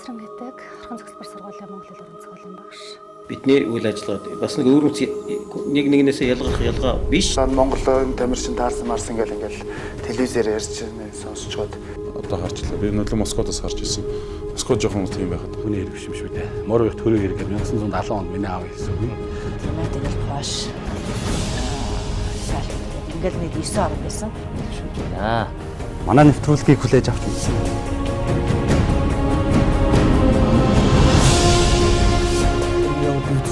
Баясгалан гэдэг Орхон зохицлбор сургуулийн монгол хэл уран зохиолын багш. Бидний үйл ажиллагаа бас нэг өөр нэг нэгнээсээ ялгарх ялгаа биш. Монголын тамирчин таарсан марсан гэл ингээл телевизээр ярьж сонсчоод одоо харж илаа. Би нөлөө Москвадаас харж ирсэн. Москва жоохон тийм байхад хүний хэрэг биш юм шүү дээ. Морог их төрөө хэрэг 1970 онд миний аав хэлсэн үг. Тэгэл Пош ингээл нэг 9 орн байсан. Шүүж байна. Манай нэвтрүүлгийг хүлээж авч үзсэн.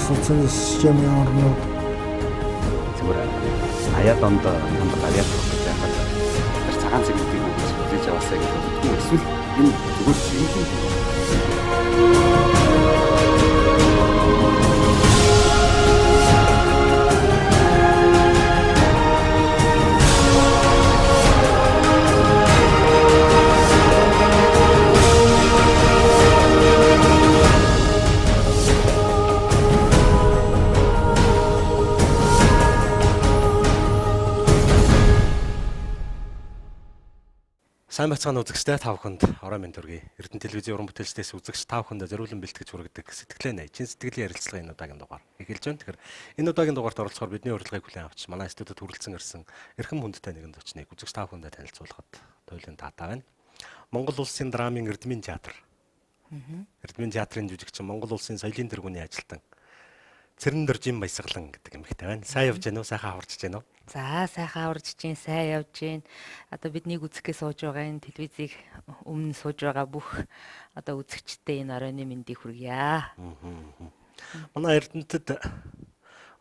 Социалын системийн орнууд зүгээр аяа донд юм гарьяа гэж яхад тэр цагаан цэгүүдийг хүлээж аваасаа гэж боддог. Эсвэл энэ зүгээр шингэн Сайн байцгаана үзэгчдээ, та бүхэнд орой минь төргий. Эрдэнэ телевизийн уран бүтээлчдээс үзэгч та бүхэнд зориулан бэлтгэж хүргэдэг сэтгэлээ най. Чин сэтгэлийн ярилцлагын энэ удаагийн дугаар эхэлж байна. Тэгэхээр энэ удаагийн дугаарт оролцохоор бидний урилгыг хүлээн авч манай студид хүрэлцэн ирсэн эрхэм хүндтэй нэгэн зочныг үзэгч та бүхэндээ танилцуулахад туйлын таатай байна. Монгол улсын драмын Эрдмийн театр. Эрдмийн театрын жүжигчин, Монгол улсын соёлын тэргүүний ажилтан Цэрэндөржин Баясгалан гэдэг эмэгтэй байна. Сайн явж гэнэ үү? Сайхан хаварч гэнэ үү? За, сайхан хаварч гин, сайн явж гин. Одоо биднийг үзэхгээ сууж байгаа энэ телевизийг өмнө сууж байгаа бүх одоо үзэгчдэд энэ оройн мэндийг хүргье. Манай Эрдэнэтэд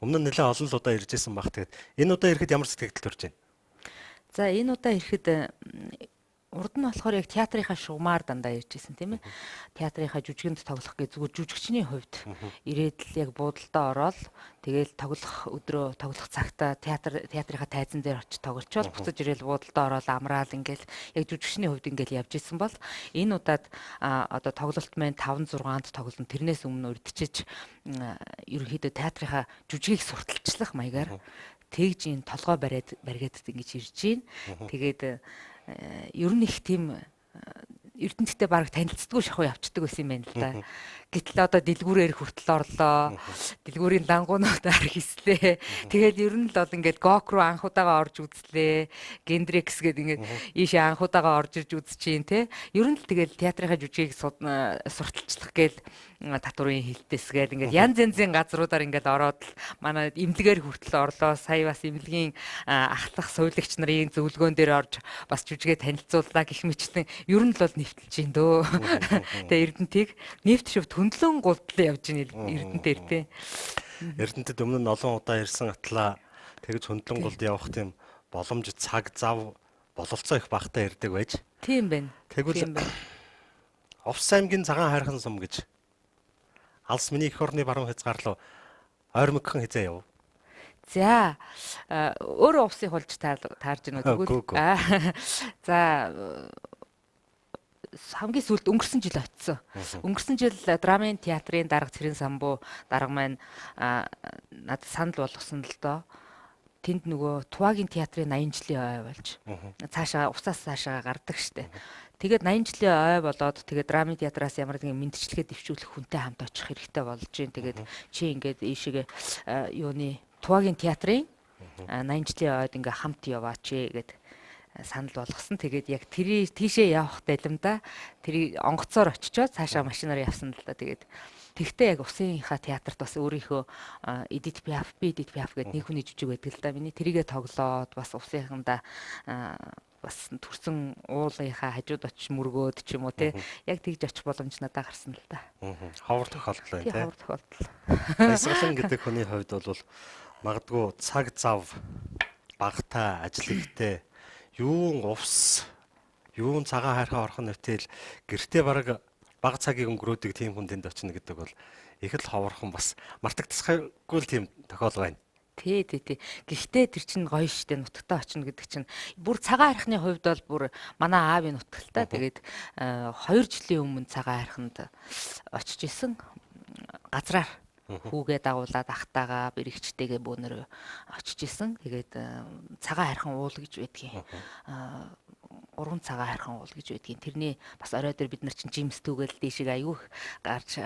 өмнө нь нэлээд олон л удаа ирж исэн баг. Тэгээд энэ удаа ирэхэд ямар сэтгэл төрж байна? За, энэ удаа ирэхэд урд нь болохоор яг театрынхаа шугамар дандаа ирж исэн, тийм ээ. Театрынхаа жүжигэнд тоглох гэж зүгээр жүжигчний хувьд ирээд л яг буудалдаа ороод тэгэл тоглох өдрөө тоглох цагтаа театрынхаа тайзан дээр очиж тоглолцоод буцаж ирээл буудалдаа ороод амраал ингээл яг жүжигчний хувьд ингээл явж исэн бол энэ удаад одоо тоглолт маань 5 6-нд тоглоно. Тэрнээс өмнө урдчиж ерөнхийдөө театрынхаа жүжигийг сурталчлах маягаар тэгж энэ толгой бариад бариад ингэж ирж байна. Тэгээд ер нь их тийм Эрдэнэттэй бараг танилцдаггүй шахуу явцдаг байсан юм байна л да. Гэтэл одоо дэлгүүрээр хүртэл орлоо. Дэлгүүрийн лангуунуудаар хислээ. Тэгэл ер нь л бол ингээд Гок руу анхудаага орж үзлээ. Гендрекс гэдэг ингээд ийшээ анхудаага орж ирж үзчихээн те. Ер нь л тэгэл театрынхаа жүжигийг сурталчлах гээл татврын хилтэс гээл ингээд янз янзын газруудаар ингээд ороод л манай эмнэлгээр хүртэл орлоо. Сая бас эмнэлгийн ахлах суулагч нарын зөвлөгөөн дээр орж бас жүжигээ танилцууллаа гэх мэтлэн ер нь л бол нэвтэлж байна дөө. Тэгээ Эрдэнэтийг нэвт шив хөндлөн гулдлаа явж байна Эрдэнэтээр те. Эрдэнэтэд өмнө нь олон удаа ирсэн атлаа тэгж хөндлөн гулд явах тийм боломж цаг зав бололцоо их багтаа ирдэг байж. Тийм байна. Тэгвэл Увс аймгийн Цагаан хайрхан сум гэж алс миний эх орны баруун хязгаарлуу ойрмогхон хизээ яв. За, өөрөө увсыг хулж таарж гинөө тэгвэл за хамгийн сүүлд өнгөрсөн жил очсон. Өнгөрсөн жил драмын театрын дарга Цэрэн самбуу дарга маань надад санал болгосон л доо. Тэнд нөгөө Тувагийн театрын 80 жилийн ой болж цаашаа усаас цаашаа гардаг штэ. Тэгээд 80 жилийн ой болоод тэгээд драмын театраас ямар нэгэн мэдчилгээ дэвшүүлэх хүнтэй хамт очих хэрэгтэй болж байна. Тэгээд чи ингээд ийшээгээ юуны Тувагийн театрын 80 жилийн ойд ингээ хамт яваач гэд санал болгосон. Тэгээд яг тэр тийшээ явах далимдаа тэрийг онгоцоор очичоод цаашаа машинаар явсан л да. Тэгээд тэгтээ яг усынхаа театрт бас өөрийнхөө Edith Piaf, Edith Piaf гэдэг нэг хүний жүжиг байдаг л да. Миний тэрийгэ тоглоод бас усынхандаа бас төрсөн уулынхаа хажууд очиж мөргөөд ч юм уу те. Яг тэгж очих боломж надад гарсан л да. Ховор тохиолдол байна те. Ховор тохиолдол. Баясгалан гэдэг хүний хувьд бол магадгүй цаг зав багатай, ажил ихтэй, юун увс, юун цагаан хайрхан орхон нэтэл гэртээ бараг бага цагийг өнгөрөөдөг тийм хүн тэнд очино гэдэг бол их л ховорхон бас мартагдсахгүй л тийм тохиол байна. Тий, тий, тий. Гэхдээ тэр чинь гоё штэ, нутагтаа очино гэдэг чинь бүр цагаан хайрхны хувьд бол бүр манай аавын нутагтаа. Тэгээд 2 жилийн өмнө цагаан хайрханд очиж исэн газраар хүүгээ дагуулад ахтайгаа бэрэгчтэйгээ бөөнөр очиж исэн. Тэгээд цагаан хайрхан уул гэж байдгийн. 3 цагаан хайрхан уул гэж байдгийн. Тэрний бас орой дээр бид нар чинь жимс түүгээл дээшиг аягүй гарч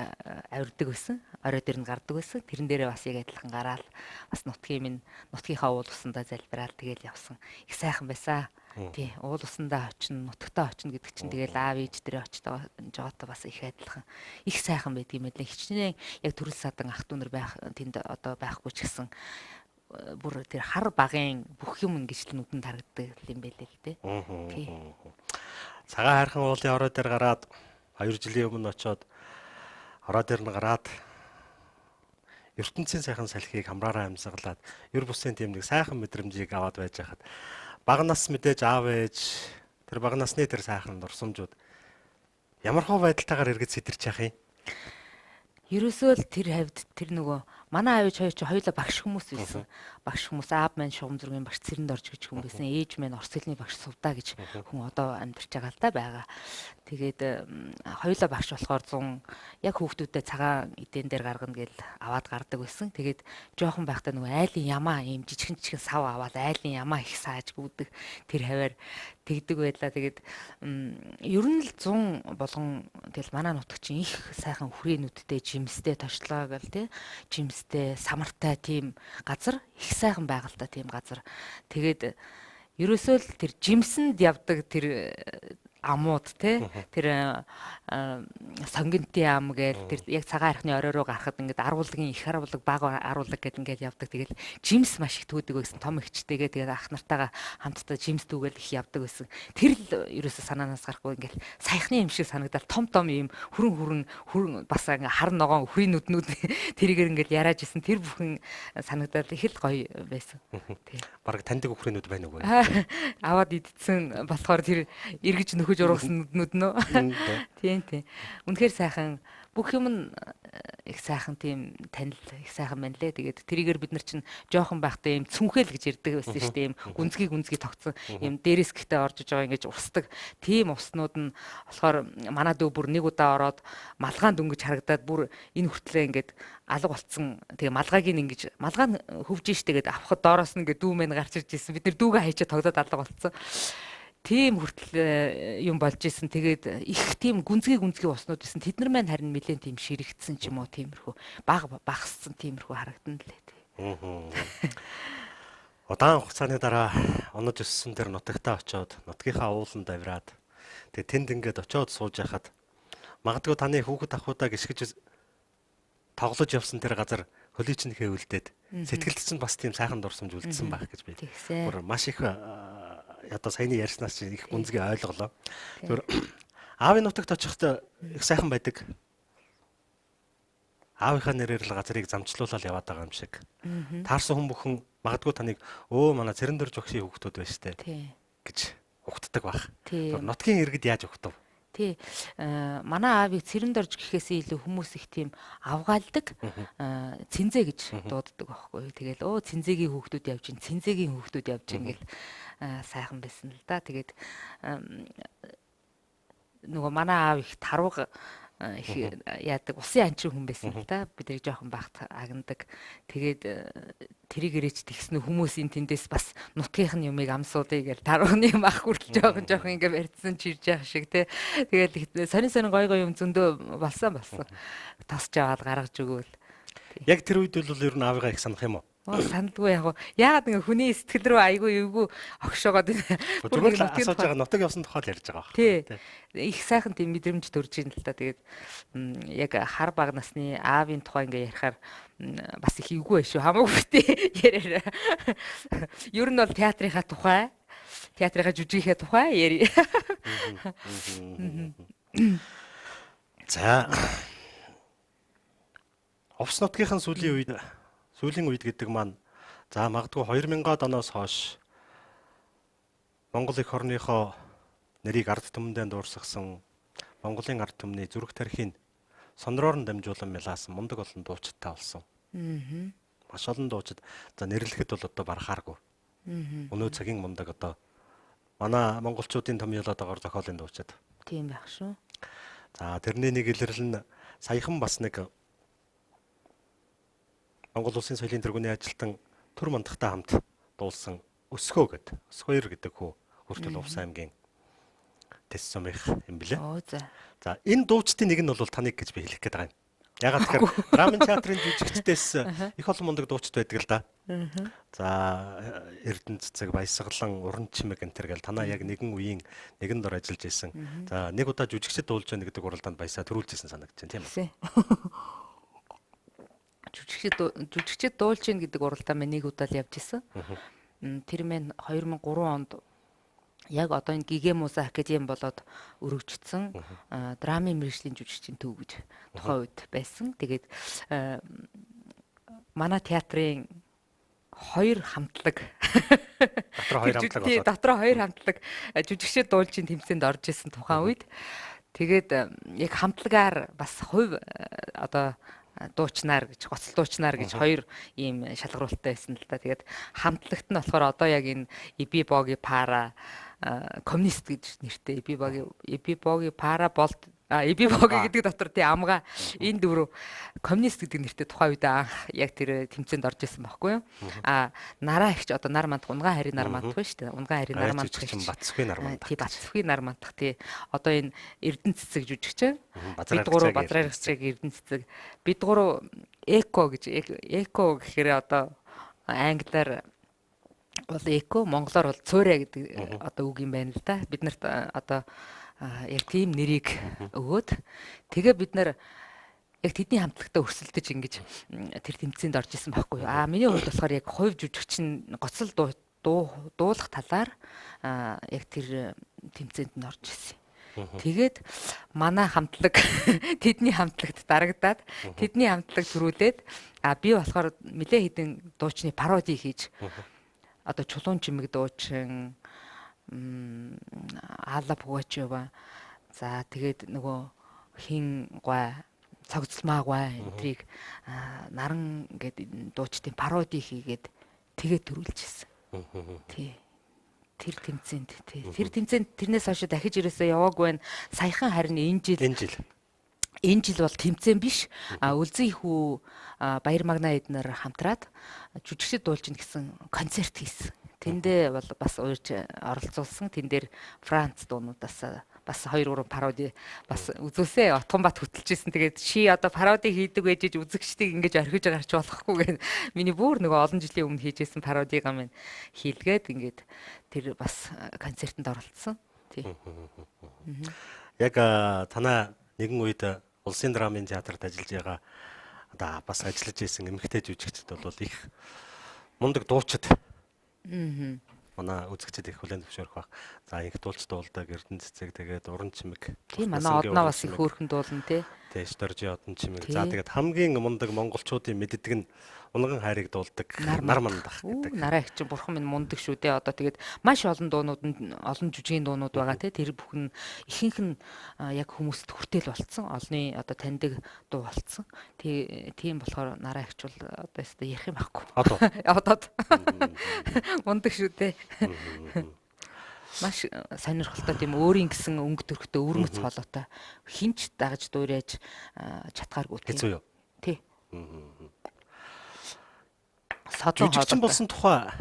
авирдаг байсан. Орой дээр нь гардаг байсан. Тэрэн дээрээ бас яг адилхан гараал бас нутгийн минь нутгийнхаа уул усандаа залбираал тэгэл явсан. Их сайхан байсан. Тий, уул усандаа очино, нутагтаа очино гэдэг чинь тэгэл аав ээж дээрээ очтоо жоото бас их адилхан. Их сайхан байдаг юм байлаа. Хичнээн яг төрөл садан ах дүү нар байх тэнд одоо байхгүй ч гэсэн бүр тэр хар багын бүх юм ингэж л нүдэнд харагддаг юм байлээ л дээ. Тий. Цагаан хайрхан уулын орой дээр гараад 2 жилийн өмнө очоод орой дээр нь гараад ертөнцийн сайхан салхийг хамраараа амьсгалаад ер бусын тийм нэг сайхан мэдрэмжийг аваад байж хахад бага нас мэдээж аав ээж тэр бага насны тэр сайхан дурсамжууд ямар хөө байдалтайгаар эргэж сэтэрч яах юм? Ерөөсөө л тэр хавьд тэр нөгөө манай аав ээж хоёр чи хоёулаа багш хүмүүс байсан. Багш хүмүүс аав маань шугам зургийн багш Цэрэнд орж гэж хүн байсан. Ээж маань орос хэлний багш Сувдаа гэж хүн одоо амьдарч байгаа л да байгаа. Тэгээд хоёулаа багш болохоор 100 яг хүүхдүүдэд цагаан эдэн дээр гаргана гэл аваад гардаг байсан. Тэгээд жоохон байхдаа нөгөө айлын ямаа ийм жижигэн жижигэн сав аваад айлын ямаа их сааж гүдэг тэр хаваар тэгдэг байлаа. Тэгээд ер нь л 100 болгон тэгэл манай нутаг чинь их сайхан хүрээнүүдтэй жимстэй тошлоо гэл тий жимстэй самартай тийм газар их сайхан байгальтай тийм газар. Тэгээд ерөөсөө л тэр жимсэнд явдаг тэр амууд те тэр сонгинтын ам гээл тэр яг цагаан архины орой руу гарахад ингээд аруулгийн их аруулаг бага аруулаг гэл ингээд явдаг. Тэгэл жимс маш их түүдэг байсан. Том эгчтэйгээ тэгээд ах нартайгаа хамтдаа жимс түүгээл их явдаг байсан. Тэр л ерөөсөө санаанаас гарахгүй ингээд саяхны юм шиг санагдал том том юм хүрэн хүрэн хүрэн бас ингээд хар ногоон үхрийн нүднүүд тэрийгээр ингээд яриаж исэн. Тэр бүхэн санагдал их л гоё байсан. Тий. Бараг таньдаг үхрийн нүд байна уу? Аваад идсэн болохоор тэр эргэж нөхөж ургасан нүднүүд нөө. Тийм тийм. Үнэхээр сайхан бүх юм нь их сайхан тийм танил их сайхан байна лээ. Тэгээд тэрийгээр бид нар чинь жоохон байхдаа ийм цүнхэл гэж ярьдаг байсан шүү дээ. Ийм гүнзгий гүнзгий тогтсон ийм дээрээс гэхдээ орж иж байгаа ингэж усдаг. Тийм уснууд нь болохоор манай дүү бүр нэг удаа ороод малгаан дөнгөж харагдаад бүр энэ хүртлээ ингээд алга болцсон. Тэгээ малгайг нь ингэж малгай нь хөвж штэ тэгээд авахд доороос нь ингээд дүү мэн гарч ирж ирсэн. Бид нар дүүгээ хайчаа тогтоод алга болцсон. Тийм хүртэл юм болж исэн. Тэгээд их тийм гүнзгий гүнзгий уснууд байсан. Тэд нар маань харин нэлээд тийм ширэгдсэн ч юм уу тиймэрхүү баг багассан тиймэрхүү харагдан лээ. Удаан хугацааны дараа онож өссөн тэр нутагтаа очиод нутгийнхаа ууланд авираад тэгээд тэнд ингээд очиод сууж яхад магадгүй таны хүүхэд ахуйдаа гიშгэж тоглож явсан тэр газар хөлий чинь хээвэлдээд сэтгэлд чинь бас тийм сайхан дурсамж үлдсэн байх гэж би бүр маш их одоо саяны ярьснаас чинь их гүнзгий ойлголоо. Тэр аавын нутагт очиход их сайхан байдаг. Аавынхаа нэрээр л газрыг замчлуулаад яваад байгаа юм шиг. Таарсан хүн бүхэн магадгүй таныг өө манай Цэрэндөрж багшийн хүүхдүүд байна штэ гэж ухтдаг байх. Тэр нутгийн иргэд яаж ухтав? Тий. Манай аавыг Цэрэндөрж гэхээсээ илүү хүмүүс их тийм авгаалдаг цэнзээ гэж дууддаг байхгүй. Тэгэл өө цэнзээгийн хүүхдүүд явж гин, цэнзээгийн хүүхдүүд явж гин гэл сайхан байсан л да. Тэгээд нөгөө манай аав их тарвага их яадаг усын анчин хүн байсан л да. Бид нар жоохон багт агнадаг. Тэгээд тэрийг ирээч тэгсэн хүмүүс энэ тэндээс бас нутгийнх нь юмыг амсуудыг гэл тарвагны юм ах хүртэл жоохон жоохон ингээ барьцсан чирж явах шиг те. Тэгээд сонин сонин гой гой юм зөндөө болсон болсон. Тосч аваад гаргаж өгөөл. Яг тэр үед бол ер нь аавыгаа их санах юм уу? Сандгүй яг. Яагаад ингээ хүний сэтгэл рүү айгүй эвгүй огшоогоод зүгээр л асууж байгаа нутаг явсан тухай л ярьж байгаа баг. Тий. Их сайхан тийм мэдрэмж төрж ийн л та. Тэгээд яг хар баг насны аавын тухай ингээ ярихаар бас их эвгүй байх шүү. Хамаагүй битээ яриараа. Ер нь бол театрынхаа тухай, театрынхаа жүжигийнхээ тухай яри. За. Увс нутгийнхан сүүлийн үед сүүлийн үед гэдэг маань за магадгүй 2000-аад оноос хойш Монгол эх орныхоо нэрийг ард түмэндээ дуурсгасан Монголын ард түмний зүрх тархийн сонроор нь дамжуулан мялаасан мундаг олон дуучидтай болсон. Маш олон дуучид за нэрлэхэд бол одоо барахааргүй. Өнөө цагийн мундаг одоо манай монголчуудын томьёолоод байгаа зохиолын дуучид. Тийм байх шүү. За тэрний нэг илэрлэл нь саяхан бас нэг Монгол Улсын соёлын тэргүүний ажилтан төр мандахтай хамт дуулсан Өсгөө гэд. Өсгөөр гэдэг хүү хүртэл Увс аймгийн Тэс сумынх юм блэ. Оо за. За энэ дуучдын нэг нь бол таныг гэж би хэлэх гээд байгаа юм. Ягаад тэгэхээр драмын театрын жүжигчдээс их олон мундаг дуучид байдаг л да. За Эрдэнэ цэцэг, Баясгалан, Уран чимэг энэ төр гэл танаа яг нэгэн үеийн нэгэн дор ажиллаж исэн. За нэг удаа жүжигчд дуулж байна гэдэг уралдаанд баясаа төрүүлж исэн санагдаж байна тийм үү? Жүжигчд дуулж гин гэдэг уралдаан минь нэг удаа л явж исэн. Тэр мэн 2003 онд яг одоо энэ Гигэ Муса академи болоод өргөжсөн драмын мэргэжлийн жүжигчдийн төв гэж тухайн үед байсан. Тэгээд манай театрын хоёр хамтлаг дотроо хоёр хамтлаг жүжигчд дуулжийн тэмцээнд орж исэн тухайн үед. Тэгээд яг хамтлагаар бас хувь одоо дуучнаар гэж гоцол дуучнаар гэж хоёр ийм шалгаруулттай байсан л да. Тэгээд хамтлагт нь болохоор одоо яг энэ Иби Боги Пара коммунист гэж нэртэй Иби Боги Пара болд Иби Боги гэдэг дотор тий амгаа энэ дөрөв коммунист гэдэг нэртэй тухайн үед анх яг тэр тэмцээнд орж исэн байхгүй юу? А нараа ихч одоо нар мандах унгаан харийн нар мандах байна шүү дээ. Унгаан харийн нар мандах чинь Бацсгүй нар мандах. Тий Бацсгүй нар мандах тий. Одоо энэ Эрдэнэ цэцэг жүжигчин бид гурав Базраар цэцэг Эрдэнэ цэцэг бид гурав эко гэж эко гэхээр одоо англиар бол эко, монголоор бол цуурай гэдэг одоо үг юм байна л да. Бид нарт одоо яг тийм нэрийг өгөөд тэгээ бид нар яг тэдний хамтлагтаа өрсөлдөж ингэж тэр тэмцээнд орж исэн байхгүй юу. Аа миний хувьд болохоор яг хувь жүжигчин гоцол дуулах талаар яг тэр тэмцээнд нь орж исэн. Тэгээд манай хамтлаг тэдний хамтлагт дарагдаад тэдний хамтлаг төрүүлээд би болохоор нэлээ хэдэн дуучны пароди хийж одоо Чулуун чимэг дуучин Алла Пугачева за тэгээд нөгөө хин гуай цогцлмаа гуай энтрийг наран гээд дуучдын пароди хийгээд тэгээд төрүүлж ирсэн. Тий. Тэр тэмцээнд тий. Тэр тэмцээнд тэрнээс хойш дахиж ирээсээ яваагүй байна. Саяхан харин энэ жил бол тэмцээн биш. Үлзий хүү Баяр Магна эднэр хамтраад жүжигчд дуулж ин гэсэн концерт хийсэн. Тэндээ бол бас уурж оролцуулсан. Тэн дээр Франц дуунуудаас бас 2 3 пароди бас үзүүлсэ. Отгонбат хөтөлж исэн. Тэгээд ши одоо пароди хийдэг байж үзэгчдийг ингэж орхиж гарч болохгүй гэх. Миний бүр нөгөө олон жилийн өмнө хийжсэн пародигаа минь хийлгээд ингээд тэр бас концертанд оролцсон. Тий. Яг танаа нэгэн үед Улсын драмын театрт ажиллаж байгаа одоо бас ажиллаж исэн эмэгтэй жүжигчд бол их мундаг дуучид. Манай үзэгчид их хүлээн зөвшөөрөх байх. За инх дуулч дуулдаг Эрдэнэ цэцэг тэгээд Уран чимэг. Тийм манай одноо бас их хөөрхөн дуулна тий. Тий Доржи одон чимэг. За тэгээд хамгийн мундаг монголчуудын мэддэг нь унган хайрыг дуулдаг нар мандах гэдэг. Нараа их чинь бурхан минь мундаг шүү дээ. Одоо тэгээд маш олон дуунууд нь олон жүжигийн дуунууд байгаа тий. Тэр бүхэн ихэнх нь яг хүмүүст хүртэл болцсон. Олны одоо таньдаг дуу болцсон. Тийм болохоор нараа ихч бол одоо өстой ярих юм байхгүй. Одоо. Мундаг шүү дээ. Маш сонирхолтой тийм өөрийн гэсэн өнгө төрхтэй өвөрмөц хоолойтой хинч дагаж дуурайж чадхааргүй тийм. Хэцүү юу? Тий. Жүжигчин болсон тухай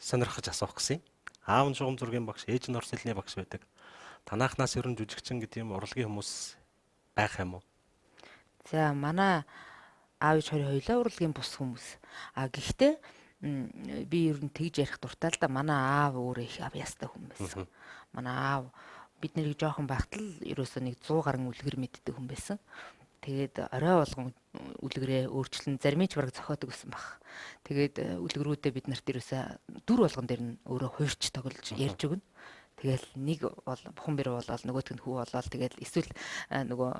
сонирхож асуух гэсэн юм. Аав нь шугам зургийн багш, ээж нь орос хэлний багш байдаг. Танаахнаас ер нь жүжигчин гэдэг юм урлагийн хүмүүс байх юм уу? За манай аав ээж хоёр хоёулаа урлагийн бус хүмүүс. А гэхдээ би ер нь тэгж ярих дуртай л да. Манай аав өөрөө их авьяастай хүн байсан. Манай аав бид нарыг жоохон байхад л ерөөсөө нэг 100 гаруй үлгэр мэддэг хүн байсан. Тэгээд орой болгон үлгэрээ өөрчлөн зарим ч бараг зохиодог гэсэн баг. Тэгээд үлгэрүүдээ бид нарт ерөөсөө дүр болгон дээр нь өөрөө хуурч тоглож ярьж өгнө. Тэгэл нэг бол бухан бэр болоод нөгөөх нь хүү болоод тэгэл эсвэл нөгөө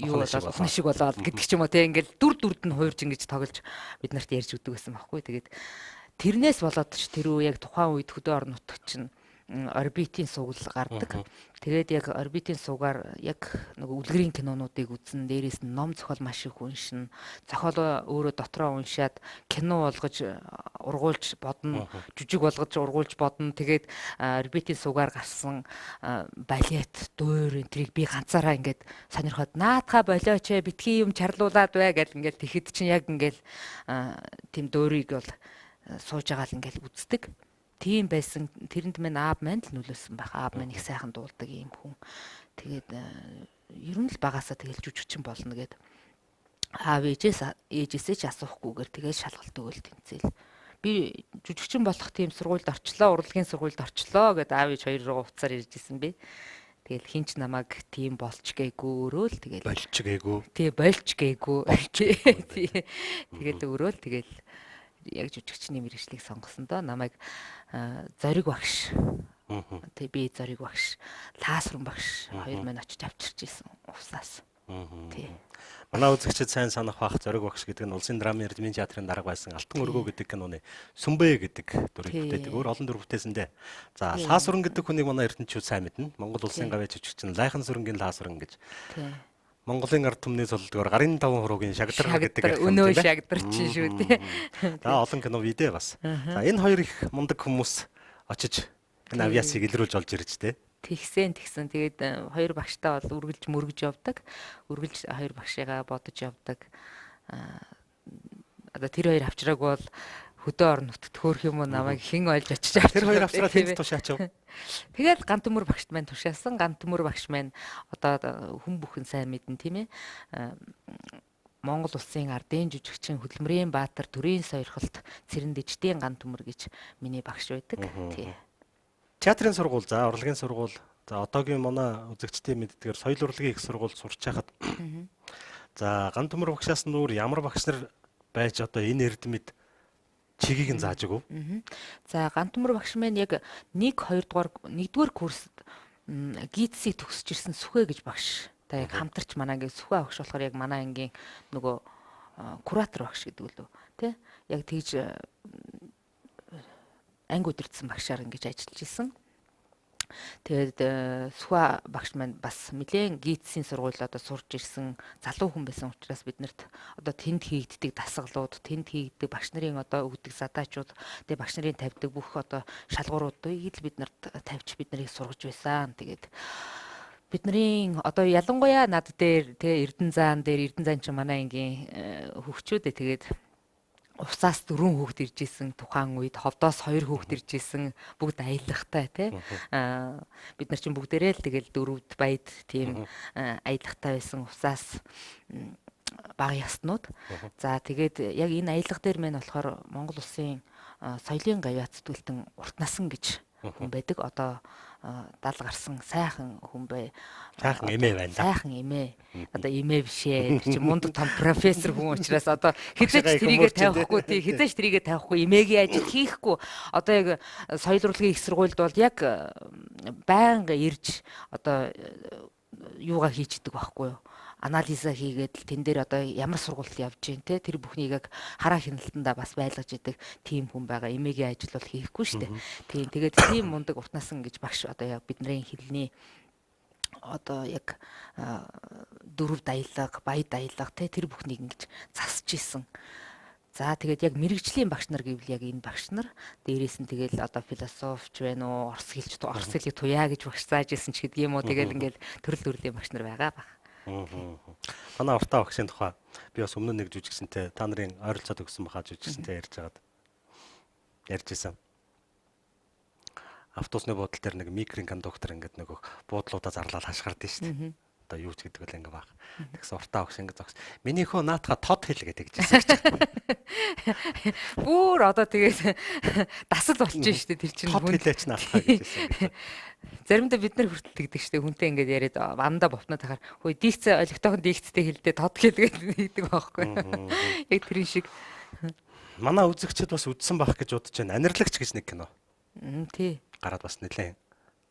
юу болоод ухны шиг болоод гэдэг ч юм уу те ингээл дүр дүрд нь хуурж ингэж тоглож бид нарт ярьж өгдөг гэсэн байхгүй. Тэгээд тэрнээс болоод ч тэр үе яг тухайн үед хөдөө орон нутагт чинь орбитийн сугал гардаг. Тэгээд яг орбитийн сугаар яг нөгөө үлгэрийн кинонуудыг үзэн, дээрээс нь ном зохиол маш их уншина. Зохиолоо өөрөө дотроо уншаад кино болгож ургуулж бодно, жүжиг болгож ургуулж бодно. Тэгээд орбитийн сугаар гарсан балет, дуур энэ тэрийг би ганцаараа ингээд сонирхоод наадхаа болооч ээ битгий юм чарлуулад бай гэл ингээд тэгэхэд чинь яг ингээд тийм дуурийг бол сууж байгаа л ингээд үздэг. Тийм байсан. Тэрэнд минь аав маань л нөлөөсөн байх. Аав маань их сайхан дуулдаг юм хүн. Тэгээд ер нь л багасаа тэгэл жүжигчин болно гэд аав ээжээсээ ч асуухгүйгээр тэгэл шалгалт өгөөл тэнцээл. Би жүжигчин болох тийм сургуульд орчлоо, урлагийн сургуульд орчлоо гэд аав ээж хоёр руу уцаар ирж исэн би. Тэгэл хинч намайг тийм болч гээгүй өөрөө л тэгэл больч гээгүй. Тий, больч гээгүй. Тэгээд өөрөө л тэгэл яг жүжигчний мэргэжлийг сонгосон доо. Намайг Зориг багш. Тий, би Зориг багш, Лаасран багш хоёр маань очиж авчирч исэн увсаас. Тий. Манай үзэгчид сайн санах бах Зориг багш гэдэг нь Улсын драмын эрдмийн театрын дарга байсан Алтан өргөө гэдэг киноны Сүмбэ гэдэг дүрийг бүтээдэг. Өөр олон дүр бүтээсэн дээ. За, Лаасран гэдэг хүнийг манай эрдэнэчүүд сайн мэднэ. Монгол улсын гавьяа жүжигчин Лайхан сүрэнгийн Лаасран гэж. Тий. Монголын ард түмний цолдгоор гарын таван хуруугийн шагдар гэдэг өнөө шагдар чинь шүү дээ. За, олон кино видео бас. За, энэ хоёр их мундаг хүмүүс очиж энэ авиасыг илрүүлж олж ирж тээ. Тэгсэн. Тэгээд хоёр багштай бол үргэлж мөргөж явдаг. Үргэлж хоёр багшигаа бодож явдаг. Одоо тэр хоёр авчрааг бол хөдөө орон нутагт хөөх юм уу намайг хэн олж очиж авч. Тэр хоёр авчраад тэнд тушаачав. Тэгэл Гантөмөр багшд маань тушаасан. Гантөмөр багш маань одоо хүн бүхэн сайн мэднэ тийм ээ. Монгол улсын ардын жүжигчин Хөдөлмөрийн Баатар төрийн сойрхолт Цэрэн дэждийн Гантөмөр гэж миний багш байдаг. Тий. Театрын сургууль, за урлагийн сургууль, за одоогийн манай үзэгчдийн мэддгээр соёл урлагийн их сургуульд сурч байхад за Гантөмөр багшаас нүүр ямар багш нар байж одоо энэ эрдэмэд чигийг нь зааж өгөв? За, Гантөмөр багш маань яг 1 2 дугаар 1-р курст гидсийг төгсөж ирсэн Сүхэ гэж багш. Та яг хамтарч манай ангийн Сүхэ багш болохоор яг манай ангийн нөгөө куратор багш гэдэг лөө тий. Яг тэгж анги удирдсан багшаар ингэж ажиллаж исэн. Тэгээд Сүхэ багш маань бас нэлээд гидсийн сургуульд одоо сурж ирсэн залуу хүн байсан учраас биднэрт одоо тэнд хийгддэг дасгалууд, тэнд хийгддэг багш нарын одоо өгдөг задаачууд, тэгээд багш нарын тавьдаг бүх одоо шалгууруудыг л биднэрт тавьж бид нарыг сургаж байсан. Тэгээд бидний одоо ялангуяа над дээр тэгээ Эрдэнэ заан дээр, Эрдэнэ зан чинь манай ангийн хөвгчүүд ээ. Тэгээд Увсаас 4 хүүхэд ирж исэн тухайн үед, Ховдоос 2 хүүхэд ирж исэн, бүгд аялахтай тий. Бид нар чинь бүгдээрээ л тэгэл дөрөвд баяд тийм аялахтай байсан Увсаас бага яснууд. За, тэгээд яг энэ аялга дээр мэн болохоор Монгол улсын соёлын гавьяа зүтгэлтэн урт насан гэж хүн байдаг. Одоо 70 гарсан сайхан хүн бай. Сайхан эмээ байна да. Сайхан эмээ. Одоо эмээ биш ээ. Тэр чинь мундаг том профессор хүн учраас одоо хизээч тэрийгэ тавихгүй тий, хизээч тэрийгэ тавихгүй, эмээгийн ажил хийхгүй. Одоо яг соёл урлагийн их сургуульд бол яг байнга ирж одоо юугаа хийчдэг байхгүй юу? Анализа хийгээд л тэн дээр одоо ямар сургуульд явж гин те, тэр бүхнийг яг хараа хяналтандаа бас байлгаж идэг тийм хүн байгаа. Эмээгийн ажил бол хийхгүй шүү дээ. Тийм, тэгээд тийм мундаг урт насан гэж багш одоо яг бидний хэлний одоо яг дөрвд аялга, баяд аялга те, тэр бүхнийг ингэж засч исэн. За, тэгээд яг мэрэгжлийн багш нар гэвэл яг энэ багш нар дээрээс нь тэгэл одоо философч байна уу, орос хэлч, орос хэлийг туяа гэж багш зааж исэн ч гэдэг юм уу. Тэгэл ингээл төрөл төрлийн багш нар байгаа баг. Манай уртаа багшийн тухай би бас өмнө нэг жүжигсэнтэй та нарын ойролцоод өгсөн баха жүжигсэнтэй ярьж байгаад ярьж исэн. Автобусны буудлын дээр нэг микрын кондуктор ингээд нөгөө буудлуудаа зарлаад хашгирдээ шүү дээ. Одоо юу ч гэдэг вэ ингээ баах. Тэгсэн уртаа багш ингээ зогс. Миний хөө наатаха тод хэл гэдэг жисэн гэж. Бүр одоо тэгээд дасал болчих шүү дээ тэр чинь. Тод хэлээч наатаха гэж хэлсэн. Заримдаа бид нар хүртэл тэгдэг шүү дээ. Хүнтэй ингээд яриад андаа бовтноо тахаар хөөе дийгцээ олигтойхон дийгцтэй хэлдэ тод хэл гэдэг байхгүй. Яг тэрэн шиг. Манай үзэгчид бас үзсэн байх гэж бодож байна. Анирлагч гэж нэг кино. Тий. Гараад бас нэлээд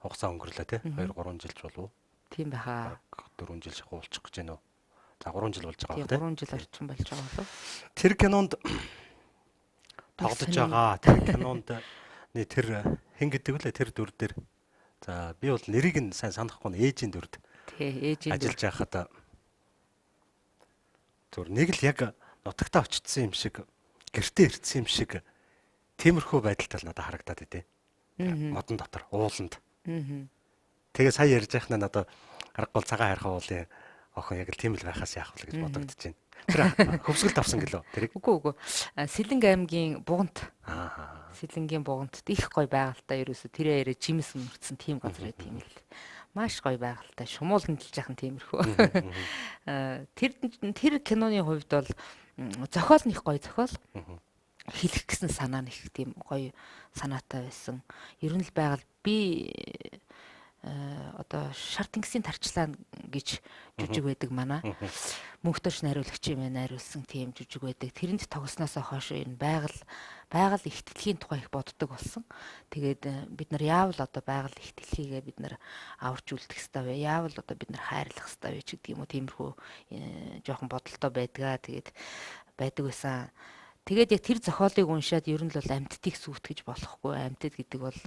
хугацаа өнгөрлөө тий. 2 3 жилч болов уу? Тийм байхаа. 4 жил шахуулчих гэж байна уу? За 3 жил болж байгаа бох тий. 3 жил орчим болж байгаа болов. Тэр кинонд тоглож байгаа. Тэр кинонд тэр хэн гэдэг вүлээ тэр дүр дээр. За би бол нэрийг нь сайн санахгүй нь ээжийн дүрд. Тий, ээжийн дүр. Ажиллаж байхад зүр нэг л яг нутагтаа очсон юм шиг, гэртээ ирсэн юм шиг тиймэрхүү байдалтай л надад харагдаад идэв. Модон дотор, ууланд. Тэгээ сая ярьж байхнаа надад аргагүй цагаан хайрхан уулын охин яг л тийм л байхаас яах вэ гэж бодогдож байна. Тэр хөвсгөлд авсан гэлөө тэрийг. Үгүй. Сэлэнг аймгийн Бугант. Аа. Сэлэнгийн Бугант их гоё байгальтай ерөөсө тэр яриа жимс өмөрцөн тийм газар байт юм л. Маш гоё байгальтай. Шумуулан л жахан тиймэрхүү. Тэр киноны хувьд бол зохиол нь их гоё зохиол. Хэлэх гэсэн санаа нь их тийм гоё санаатай байсан. Ер нь л байгаль би одоо шар тэнгисийн тарчлаа гэж жүжиг байдаг манай. Мөнхтөрч найруулагч юм найруулсан тийм жүжиг байдаг. Тэрэнд тогсноосоо хойш энэ байгаль их дэлхийн тухай их боддог болсон. Тэгээд бид нар яавал одоо байгаль их дэлхийгээ бид нар аварч үлдэх ёстой вэ? Яавал одоо бид нар хайрлах ёстой вэ гэдэг юм уу? Тиймэрхүү жоохон бодолтой байдгаа. Тэгээд байдаг байсан. Тэгээд яг тэр зохиолыг уншаад ер нь л бол амьтдыг сүйтгэж болохгүй. Амьтад гэдэг бол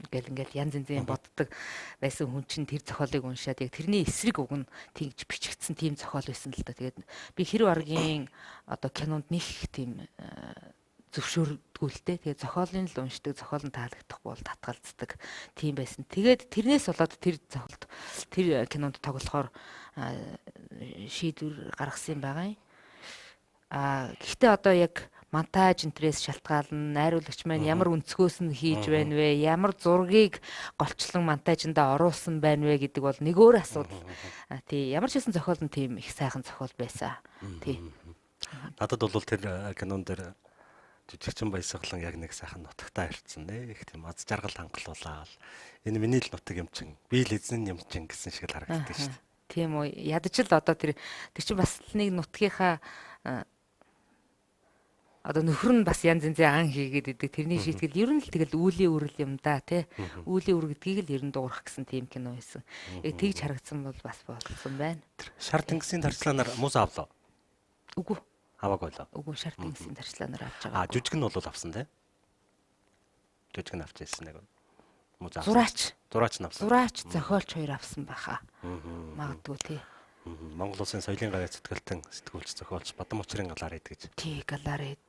ингээл ингээл янз янзын боддог байсан хүн чинь тэр зохиолыг уншаад яг тэрний эсрэг уг нь тэгж бичигдсэн тийм зохиол байсан л да. Тэгээд би хэрв аргийн одоо кинонд нэг тийм зөвшөөрдгүү л дээ. Тэгээд зохиолын л уншдаг, зохиол нь таалагдахгүй бол татгалздаг тийм байсан. Тэгээд тэрнээс болоод тэр зохиолд тэр кинонд тоглохоор шийдвэр гаргасан юм байгаа юм. Гэхдээ одоо яг монтаж энтрээс шалтгаална, найруулагч маань ямар өнцгөөс нь хийж байна вэ, ямар зургийг голчлон монтажиндаа оруулсан байна вэ гэдэг бол нэг өөр асуудал. Тий, ямар ч гэсэн зохиол нь тийм их сайхан зохиол байсан. Тий. Надад бол тэр кинон дээр жүжигчин Баясгалан яг нэг сайхан нутагтаа ирсэн нэ. Их тийм аз жаргал хангалуулаад энэ миний л нутаг юм чин, би л эзэн юм чин гэсэн шиг л харагддаг шүү дээ. Тийм үү. Ядаж л одоо тэр чинь бас нэг нутгийнхаа одоо нөхөр нь бас янз янзын ан хийгээд идэг. Тэрний шийтгэл ер нь л тэгэл үүлийн үрэл юм да тий. Үүлийн үр гэдгийг л ер нь дуурах гэсэн тийм кино байсан. Яг тэгж харагдсан бол бас болсон байна. Шар тэнгисийн тарчлаанаар мус авлаа. Үгүй. Аваагүй лөө. Үгүй, шар тэнгисийн тарчлаанаар авч байгаа. Жүжиг нь бол авсан тий. Жүжиг нь авч ирсэн нэг. Мус авсан. Зураач нь авсан. Зураач, зохиолч хоёр авсан баха. Магадгүй тий. Монгол улсын соёлын гавьяа зүтгэлтэн сэтгүүлч зохиолч Бадан Мочрын галаар ид гэж. Тий, галаар ид.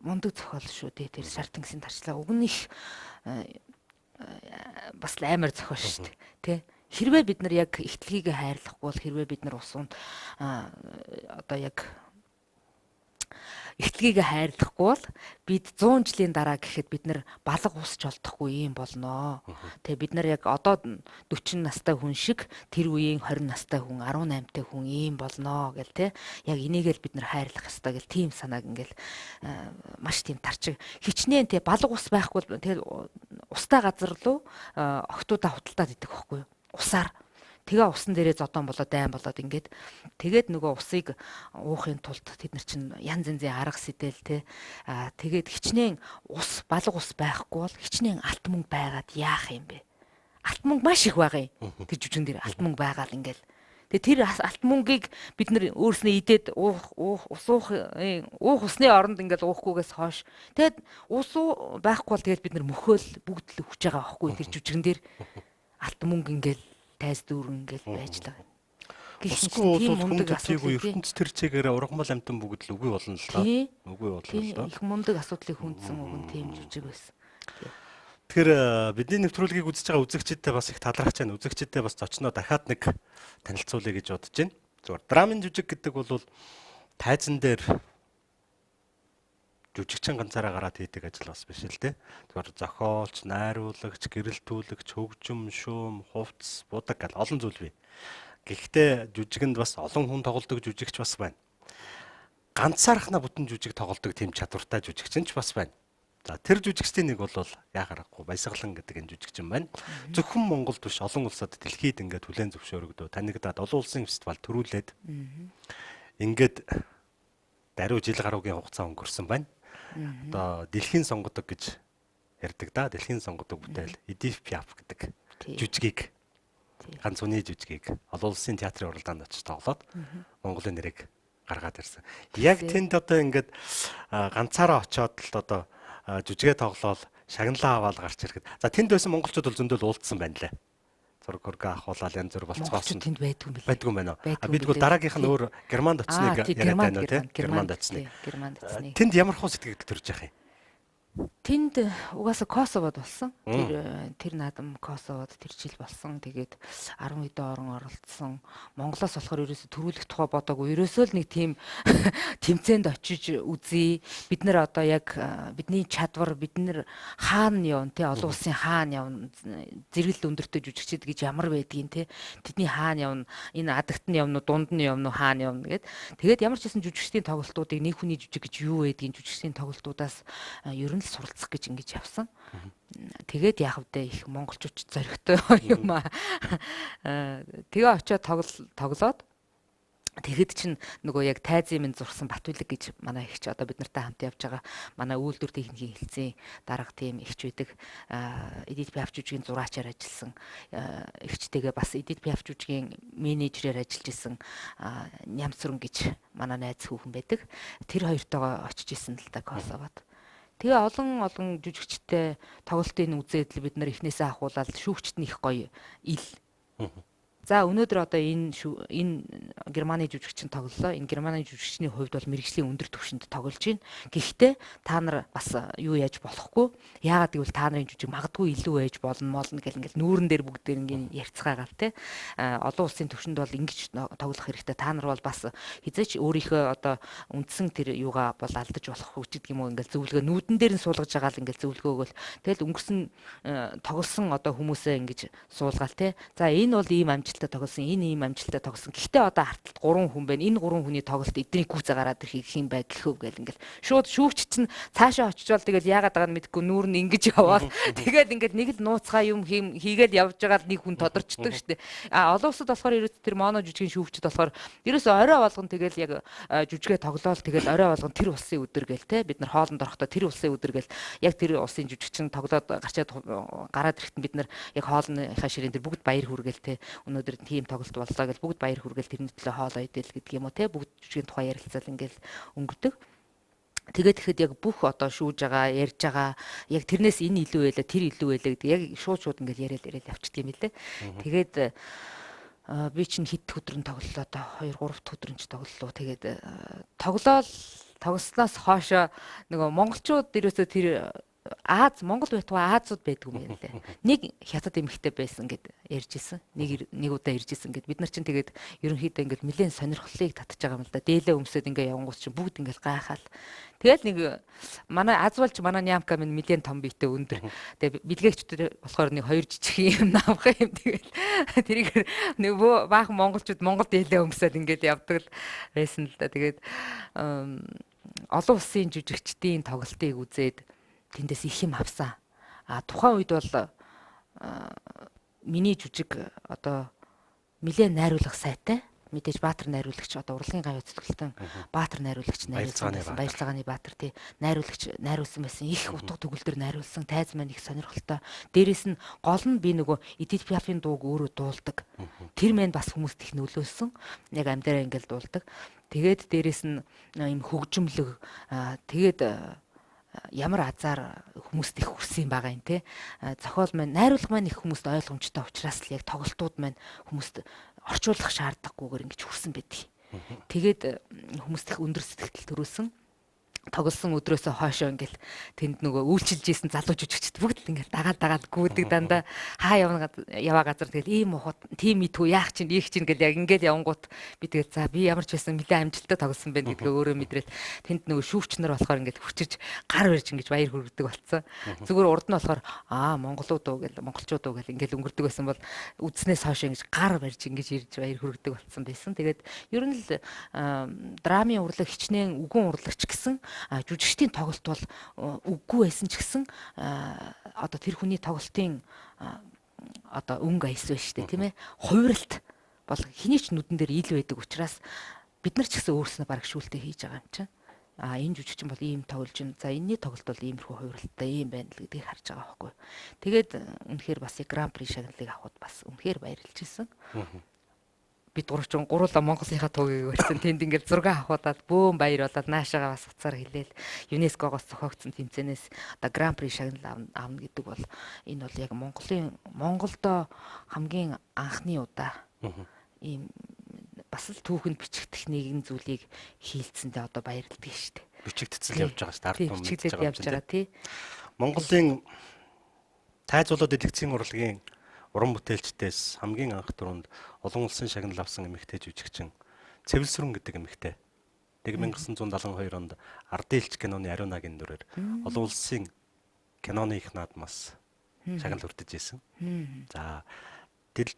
Мундаг зохиол шүү дээ. Тэр шар тэнгисийн тарчлаа уг нь их бас л амар зохиол шүү дээ. Тэ. Хэрвээ бид нар яг ихтлгийг хайрлахгүй бол хэрвээ бид нар ус унд одоо яг ихтлгийг хайрлахгүй бол бид 100 жилийн дараа гэхэд бид нар балга усч олдохгүй юм болноо. Тэгээ бид нар яг одоо 40 настай хүн шиг тэр үеийн 20 настай хүн, 18 тай хүн ийм болноо гэл те. Яг энийг л бид нар хайрлах ёстой гэл тийм санааг ингээл маш тийм тарчиг хичнээн те балга ус байхгүй бол тэгэл устай газар руу охтуудаа худалдаад идэх байхгүй юу? Усаар. Тэгээ усан дээрээ зодон болоод дайн болоод ингээд тэгээд нөгөө усыг уухын тулд тэд нар чинь янз янзын арга сэтэл те. Тэгээд хичнээн ус балга ус байхгүй бол хичнээн алт мөнгө байгаад яах юм бэ? Алт мөнгө маш их байгаа юм. Тэр жүжигэн дээр алт мөнгө байгаа л ингээл. Тэгээ тэр алт мөнгийг бид нар өөрснөө идээд уух ус уух усны оронд ингээл уухгүйгээс хойш тэгээд ус байхгүй бол тэгээд бид нар мөхөөл бүгд л хүч байгаа байхгүй тэр жүжигэн дээр алт мөнгө ингээл тайз дүүрэн ингээл байж л байгаа. Усгүй бол хүн төдийгүй ертөнц тэр чигээр ургамал амтан бүгд л үгүй болно л доо. Үгүй болно л доо. Их мундаг асуудлыг хүндсэн уг нь тийм жүжиг байсан. Тэгэхээр бидний нэвтрүүлгийг үзэж байгаа үзэгчидтэй бас их талархаж байна. Үзэгчидтэй бас зочноо дахиад нэг танилцуулъя гэж бодож байна. Зүгээр драмын жүжиг гэдэг бол тайзан дээр жүжигчин ганцаараа гараад хийдэг ажил бас биш л дээ. Зүгээр зохиолч, найруулагч, гэрэлтүүлэгч, хөгжим, шүүм, хувцс, будаг гэл олон зүйл бий. Гэхдээ жүжигэнд бас олон хүн тоглодог жүжигч бас байна. Ганцаархнаа бүтэн жүжиг тоглодог тийм чадвартай жүжигчин ч бас байна. За тэр жүжигчдийн нэг бол яа харахгүй Баясгалан гэдэг энэ жүжигчин байна. Зөвхөн Монголд биш олон улсад дэлхийд ингээд хүлээн зөвшөөрөгдөө танигдаад олон улсын фестивал төрүүлээд ингээд даруй жил гаруйгийн хугацаа өнгөрсөн байна. Одоо дэлхийн сонгодог гэж ярьдаг да. Дэлхийн сонгодог бүтээл Эдит Пиаф гэдэг жүжигийг ганц үний жүжигийг олон улсын театрын уралдаанд очиж тоглоод Монголын нэрийг гаргаад ирсэн. Яг тэнд одоо ингээд ганцаараа очиод л одоо жүжигээ тоглоол шагналаа аваад гарч ирэхэд за тэнд байсан монголчууд бол зөндөл уулдсан байна лээ. Зураг хөргө ахуулаад янз бүр болцгоосон. Тэнд байдгүй юм бэл. Байдгүй юм байна уу? А би тэгвэл дараагийнх нь өөр Германд очсныг яриад байна уу те? Германд очсныг. Германд очсныг. Тэнд ямар хуу сэтгэгдэл төрж яах юм? Тэнд угаасаа Косовод болсон. Тэр наадам Косовод тэр жил болсон. Тэгээд 10 хэдэн орон оролцсон. Монголоос болохоор ерөөсө төрүүлэх тухай бодоогүй. Ерөөсөө л нэг тийм тэмцээнд очиж үзье. Бид нар одоо яг бидний чадвар, бид нар хаана явна те, олон улсын хаана явна, зэрэгэл өндөртэй жүжигчд гэж ямар байдгийг те. Тэдний хаана явна, энэ адагт нь явна уу, дунд нь явна уу, хаана явна гэд. Тэгээд ямар ч гэсэн жүжигчдийн тоглолтуудыг нэг хүний жүжиг гэж юу байдгийг жүжигчдийн тоглолтуудаас ер нь суралцах гэж ингэж явсан. Тэгээд яах вэ, их монголчууд зоригтой юм аа. Тэгээ очиод тоглоод тэгэхэд чинь нөгөө яг тайзын минь зурсан Батүлэг гэж манай эгч одоо бид нартай хамт явж байгаа манай үйлдвэр техникийн хэлтсийн дарга тийм эгч байдаг. Эдит Пиаф жүжигийн зураачаар ажилласан эгчтэйгээ бас Эдит Пиаф жүжигийн менежерээр ажиллаж исэн Нямцрэн гэж манай найз хүүхэн байдаг. Тэр хоёртойгоо очиж исэн л да Косовод. Тэгээ олон жүжигчтэй тоглолтын үзээд л бид нар эхнээсээ ахуулаад шүүгчт нь их гоё ил. За өнөөдөр одоо энэ Германы жүжигчин тоглолоо. Энэ Германы жүжигчний хувьд бол мэрэгжлийн өндөр түвшинд тоглож байна. Гэхдээ та нар бас юу яаж болохгүй. Яагаад гэвэл та нарын жүжиг магадгүй илүү байж болно молно гэл ингээл нүүрэн дээр бүгдээр ингийн ярьцгаагаал те. Олон улсын түвшинд бол ингэж тоглох хэрэгтэй. Та нар бол бас хизээч өөрийнхөө одоо үндсэн тэр юугаа бол алдаж болохгүй ч гэдэг юм уу, ингээл зөвлөгөө нүүдэн дээр нь суулгаж байгаа л ингээл зөвлөгөө өгөөл. Тэгэл өнгөрсөн тоглосон одоо хүмүүсээ ингэж суулгаал те. За энэ бол ийм амжилт тоглосон, энэ ийм амжилттай тоглосон. Гэхдээ одоо харталт 3 хүн байна. Энэ 3 хүний тоглолт эднийг гүйцээ гараад ирэх юм бай гэхв гэл ингээл шууд шүүгч чинь цаашаа очичвол тэгэл яагаад байгаа нь мэдэхгүй нүүр нь ингэж яваад тэгэл ингээл нэг л нууцгаа юм хийгээл явж байгаа л нэг хүн тодорчдөг шүү дээ. А олон улсад болохоор ерөөс тэр моно жүжигийн шүүгчд болохоор ерөөс орой болгон тэгэл яг жүжигээ тоглоол тэгэл орой болгон тэр улсын өдөр гэл те, бид нар хоолнд орохдоо тэр улсын өдөр гэл яг тэр улсын жүжигчин тоглоод гарчаад гараад ирэхэд бид нар яг хоолныхаа ширээн дээр бүгд баяр хүргээл те, өнөөдөр тийм тоглолт боллоо гэж бүгд баяр хүргээл тэрний төлөө хоол идэл гэдэг юм уу те, бүгд жүжигийн тухай ярилцал ингээл өнгөрдөг. Тэгээд тэгэхэд яг бүх одоо шүүж байгаа, ярьж байгаа, яг тэрнээс энэ илүү байлаа, тэр илүү байлаа гэдэг яг шууд ингээл яриад явчихдаг юм лээ. Тэгээд би чинь хэд өдөр нь тоглолоо доо, 2 3 дахь өдөр нь ч тоглолоо. Тэгээд тоглоол тоглосноос хоошо нөгөө монголчууд ерөөсөө тэр Аз Монгол байтугай Азууд байдаг юм байна лээ. Нэг хятад эмэгтэй байсан гэд ярьж исэн. Нэг удаа ярьж исэн гэд. Бид нар чинь тэгээд ерөнхийдөө ингээд нэлээд сонирхлыг татж байгаа юм л да. Дээлээ өмсөд ингээд явангуут чинь бүгд ингээд гайхаал. Тэгэл нэг манай Аз болж манай Нямка минь нэлээд том биетэй өндөр. Тэгээд бэлгээгчдэр болохоор нэг хоёр жижиг юм намх юм. Тэгэл тэрийг нэг баахан монголчууд Монгол дээлээ өмсөд ингээд явдаг л байсан л да. Тэгээд олон улсын жүжигчдийн тоглолтыг үзээд тэндээс их юм авсан. А тухайн үед бол миний жүжиг одоо нэлээд найруулах сайтай. Мэдээж Баатар найруулагч одоо урлагийн гавь цэцгэлтэн Баатар найруулагч найруулсан байсан. Баярлагааны Баатар тий найруулагч найруулсан байсан. Их утга төгөлдөр найруулсан. Тайз маань их сонирхолтой. Дээрээс нь гол нь би нөгөө Эдит Пиафын дууг өөрөө дуулдаг. Тэр маань бас хүмүүст их нөлөөлсөн. Яг амьдараа ингээл дуулдаг. Тэгээд дээрээс нь юм хөгжмөлөг тэгээд ямар азар хүмүүст их хүрсэн байгаа юм те. Зохиол маань найруулга маань их хүмүүст ойлгомжтой учраас л яг тоглолтууд маань хүмүүст орчуулах шаардлагагүйгээр ингэж хүрсэн байдаг. Тэгээд хүмүүст их өндөр сэтгэл төрүүлсэн. Тоглосон өдрөөсөө хойшоо ингээл тэнд нөгөө үйлчилж исэн залуу жүжигчд бүгд л ингээл дагаал гүйдэг дандаа хаа явна яваа газар тэгэл ийм ухад тийм итгүү яах чинь ийх чинь гэл яг ингээл явангуут би тэгэл за би ямар ч байсан нэлээд амжилттай тоглосон байна гэдгээ өөрөө мэдрэл тэнд нөгөө шүүгч нар болохоор ингээл хүчиж гар барьж ингэж баяр хүргэдэг болсон. Зүгээр урд нь болохоор аа монголууд уу гэл монголчууд уу гэл ингээл өнгөрдөг байсан бол үдснээс хойш ингэж гар барьж ингэж ирж баяр хүргэдэг болсон байсан. Тэгээд ер нь л драмын урлаг хичнээн үгэн урлагч гэсэн жүжигчдийн тоглолт бол үггүй байсан ч гэсэн одоо тэр хүний тоглолтын одоо өнгө аяс байна шүү дээ, тийм ээ. Хувиралт бол хэний ч нүдэн дээр ил байдаг учраас бид нар ч гэсэн өөрснөө бараг шүүлтээ хийж байгаа юм чинь. А энэ жүжигчин бол ийм тоглож байна. За энэний тоглолт бол иймэрхүү хувиралтай ийм байна л гэдгийг харж байгаа байхгүй. Тэгээд үнэхээр бас гран при шагналыг авахд бас үнэхээр баярлж ирсэн. Бид гурван гуруула Монголынхаа тугийг өрсөн. Тэнд ингээл зураг авахудаад бөөн баяр болоод наашаага бас уцаар хэлээл ЮНЕСКОгоос зохиогдсон тэмцээнээс одоо гран при шагнал авна гэдэг бол энэ бол яг Монголын Монголдо хамгийн анхны удаа ийм бас л түүхэнд бичигдэх нэгэн зүйлийг хийлцсэндээ одоо баярлдаг шүү дээ. Бичигдсэн явж байгаа шүү дээ. Ард түмэн мэдж байгаа явж байгаа тий. Монголын тайзуулаад дэлгэцийн урлагийн уран бүтээлчдээс хамгийн анх түрүүнд олон улсын шагнал авсан эмэгтэй жүжигчин Цэвэлсрүн гэдэг эмэгтэй. 1972 онд Ардын элч киноны Ариунагийн дүрээр олон улсын киноны их наадмаас шагнал хүртэж ирсэн. За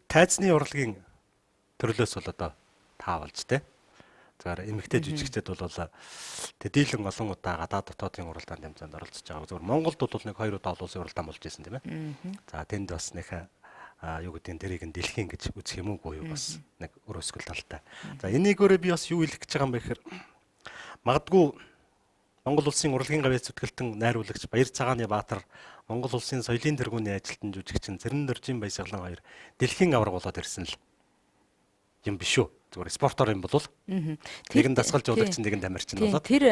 тайзны урлагийн төрлөөс бол одоо та болж тэ. Зүгээр эмэгтэй жүжигчдэд бол төдийлөн олон удаа гадаад дотоодын уралдаан тэмцээнд оролцож байгаа. Зүгээр Монголд бол нэг 2 удаа олон улсын уралдаан болж ирсэн тийм ээ. За тэнд бас нэг юу гэдэг нь тэрийг нь дэлхийн гэж үзэх юм уугүй юу бас нэг өрөөсгөл талтай. За энийг өөрөө би бас юу хэлэх гэж байгаа юм бэ гэхээр магадгүй Монгол улсын урлагийн гавьяа зүтгэлтэн найруулагч Баяр Цагааны Баатар, Монгол улсын соёлын тэргүүний ажилтан жүжигчин Цэрэн Доржийн Баясгалан хоёр дэлхийн аварга болоод ирсэн л юм биш үү? Зүгээр спортоор юм бол нэг нь дасгал жуулагч, нэг нь тамирчин болоод. Тэр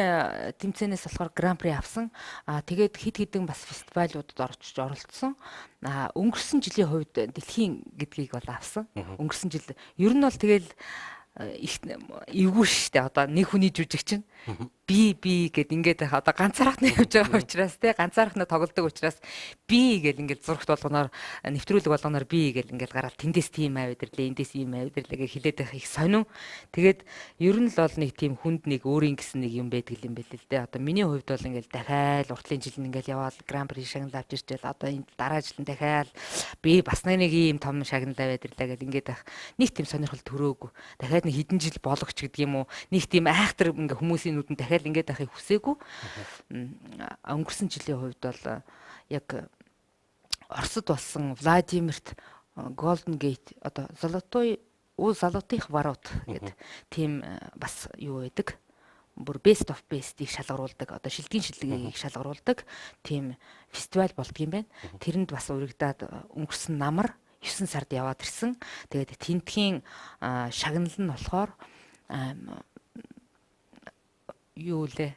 тэмцээнээс болохоор гран-при авсан. Тэгээд хэд хэдэн бас фестивалуудад орж оролцсон. Өнгөрсөн жилийн хувьд дэлхийн гэдгийг бол авсан. Өнгөрсөн жил ер нь бол тэгэл их эвгүй шүү дээ. Одоо нэг хүний жүжигчин би гэд ингээд одоо ганцаархнаа явж байгаа учраас те ганцаархнаа тоглодог учраас би гэл ингээд зурагт болгоноор нэвтрүүлэг болгоноор би гэл ингээд гараад тэндээс тийм аваад ирлээ, эндээс ийм аваад ирлээ гэж хэлээд байх их сонин. Тэгээд ер нь л бол нэг тийм хүнд нэг өөрийн гэсэн нэг юм байдаг юм байл л дээ. Одоо миний хувьд бол ингээд дахиад уртлын жил нь ингээд яваал гран-при шагнал авч ирчихэл одоо энэ дараа жил нь дахиад би бас нэг ийм том шагнал аваад ирлээ гэл ингээд байх нэг тийм сонирхол төрөөгүй. Дахиад нэг хэдэн жил болгоч гэдэг юм уу? Нэг тийм айхтар ингээд хүмүүсийн нүдэнд дахиад ингээд байхыг хүсээгүй. Өнгөрсөн жилийн хувьд бол яг Оросд болсон Владимирт Golden Gate одоо Золотой у Золотых ворот гэдэг тийм бас юу байдаг. Бүр best of best-ийг шалгаруулдаг. Одоо шилдгийн шилдгийг шалгаруулдаг тийм фестивал болдго юм байна. Тэрэнд бас урагдаад өнгөрсөн намар 9 сард яваад ирсэн. Тэгээд тентхийн шагнал нь болохоор юу лээ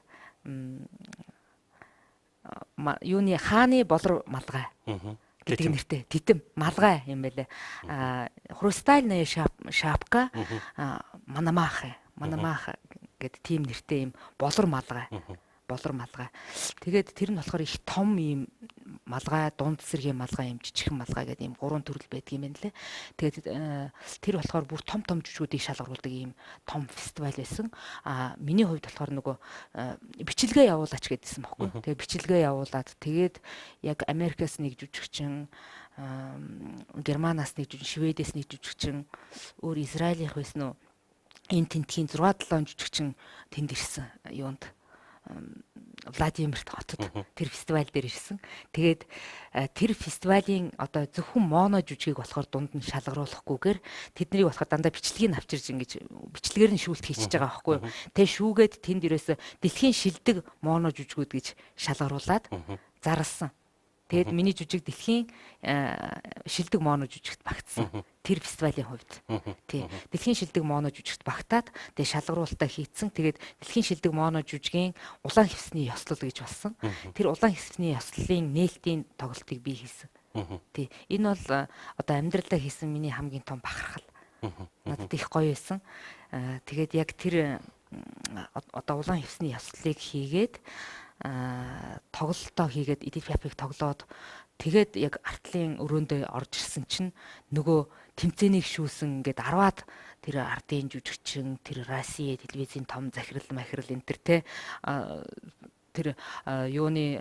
юуны хааны болор малгай гэдэг нэртэй титэм малгай юм байлээ. Хрустальная шапка Мономах гэдэг тийм нэртэй юм болор малгай. Болор малгай. Тэгээд тэр нь болохоор их том ийм малгай, дунд зэргийн малгай, юм жижигхэн малгай гэдэг ийм гурван төрөл байдаг юм байна лээ. Тэгээд тэр болохоор бүр том том жүжигүүдийг шалгаруулдаг ийм том фестивал байсан. Миний хувьд болохоор нөгөө бичлэгээ явуулаач гэдсэн байхгүй. Тэгээд бичлэгээ явуулаад тэгээд яг Америкаас нэг жүжигчин, Германаас нэг жүжигчин, Шведээс нэг жүжигчин, өөр Израилийнх байсан уу? Энэ тентхийн 6 7 жүжигчин тэнд ирсэн юунд Владимирт хотод тэр фестивал дээр ирсэн. Тэгээд тэр фестивалийн одоо зөвхөн моно жүжигийг болохоор дунд нь шалгаруулахгүйгээр тэднийг болохоор дандаа бичлэгийг авчирж ингэж бичлэгээр нь шүүлт хийчихэж байгаа байхгүй юу. Тэгээ шүүгээд тэнд ерөөсө дэлхийн шилдэг моно жүжигүүд гэж шалгаруулад зарласан. Тэгээд миний жүжиг дэлхийн шилдэг моно жүжигт багтсан. Тэр фестивалийн хувьд. Тий. Дэлхийн шилдэг моно жүжигт багтаад тэгээд шалгаруулалтаа хийцэн. Тэгээд дэлхийн шилдэг моно жүжигийн улаан хевсний ёслол гэж болсон. Тэр улаан хевсний ёслолын нээлтийн тоглолтыг би хийсэн. Тий. Энэ бол одоо амьдралдаа хийсэн миний хамгийн том бахархал. Надад их гоё байсан. Тэгээд яг тэр одоо улаан хевсний ёслолыг хийгээд тоглолтоо хийгээд Эдит Пиафыг тоглоод тэгээд яг артлын өрөөндөө орж ирсэн чинь нөгөө тэмцээнийг шүүсэн ингээд 10-аад тэр ардын жүжигчин, тэр Россия телевизийн том захирал махирал энэ төр те тэр юуны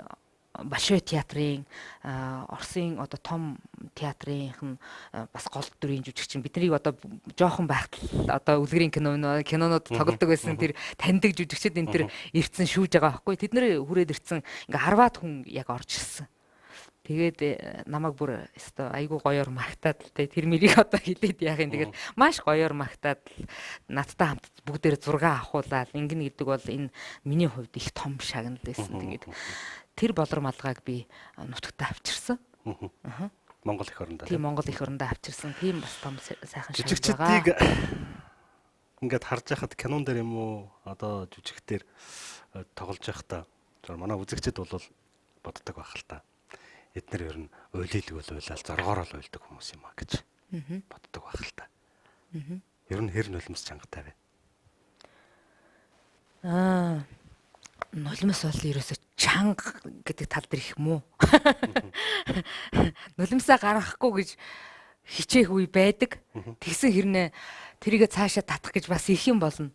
Большой театрын Оросын одоо том театрынх нь бас гол дүрийн жүжигчин биднийг одоо жоохон байхад одоо үлгэрийн кинонууд тоглодог байсан тэр таньдаг жүжигчид энэ тэр ирцэн шүүж байгаа байхгүй. Тэд нэр хүрээд ирцэн ингээ 10-аад хүн яг орж ирсэн. Тэгээд намайг бүр өстой айгүй гоёор магтаад л тэр мэрийг одоо хилээд яах юм. Тэгээд маш гоёор магтаад надтай хамт бүгдээр зураг авахуулаад ингэнэ гэдэг бол энэ миний хувьд их том шагнал байсан. Тэгээд тэр болор малгайг би нутагтаа авчирсан. Монгол эх орондоо. Тийм, Монгол эх орондоо авчирсан. Тийм бас том сайхан шагнал байгаа. Жүжигчдийг ингээд харж байхад кинон дээр юм уу одоо жүжигтэр тоглож байхдаа манай үзэгчд бол боддог байх л та. Эднэр ер нь уйлийлэг бол уйлал зоргоор л уйлдаг хүмүүс юм а гэж боддог байх л та. Ер нь хэр нулимс чангатай вэ? Нулимс бол ерөөсө чанга гэдэг тал дээр их муу. Нулимсаа гаргахгүй гэж хичээх үе байдаг. Тэгсэн хэрнээ тэрийгэ цаашаа татах гэж бас их юм болно.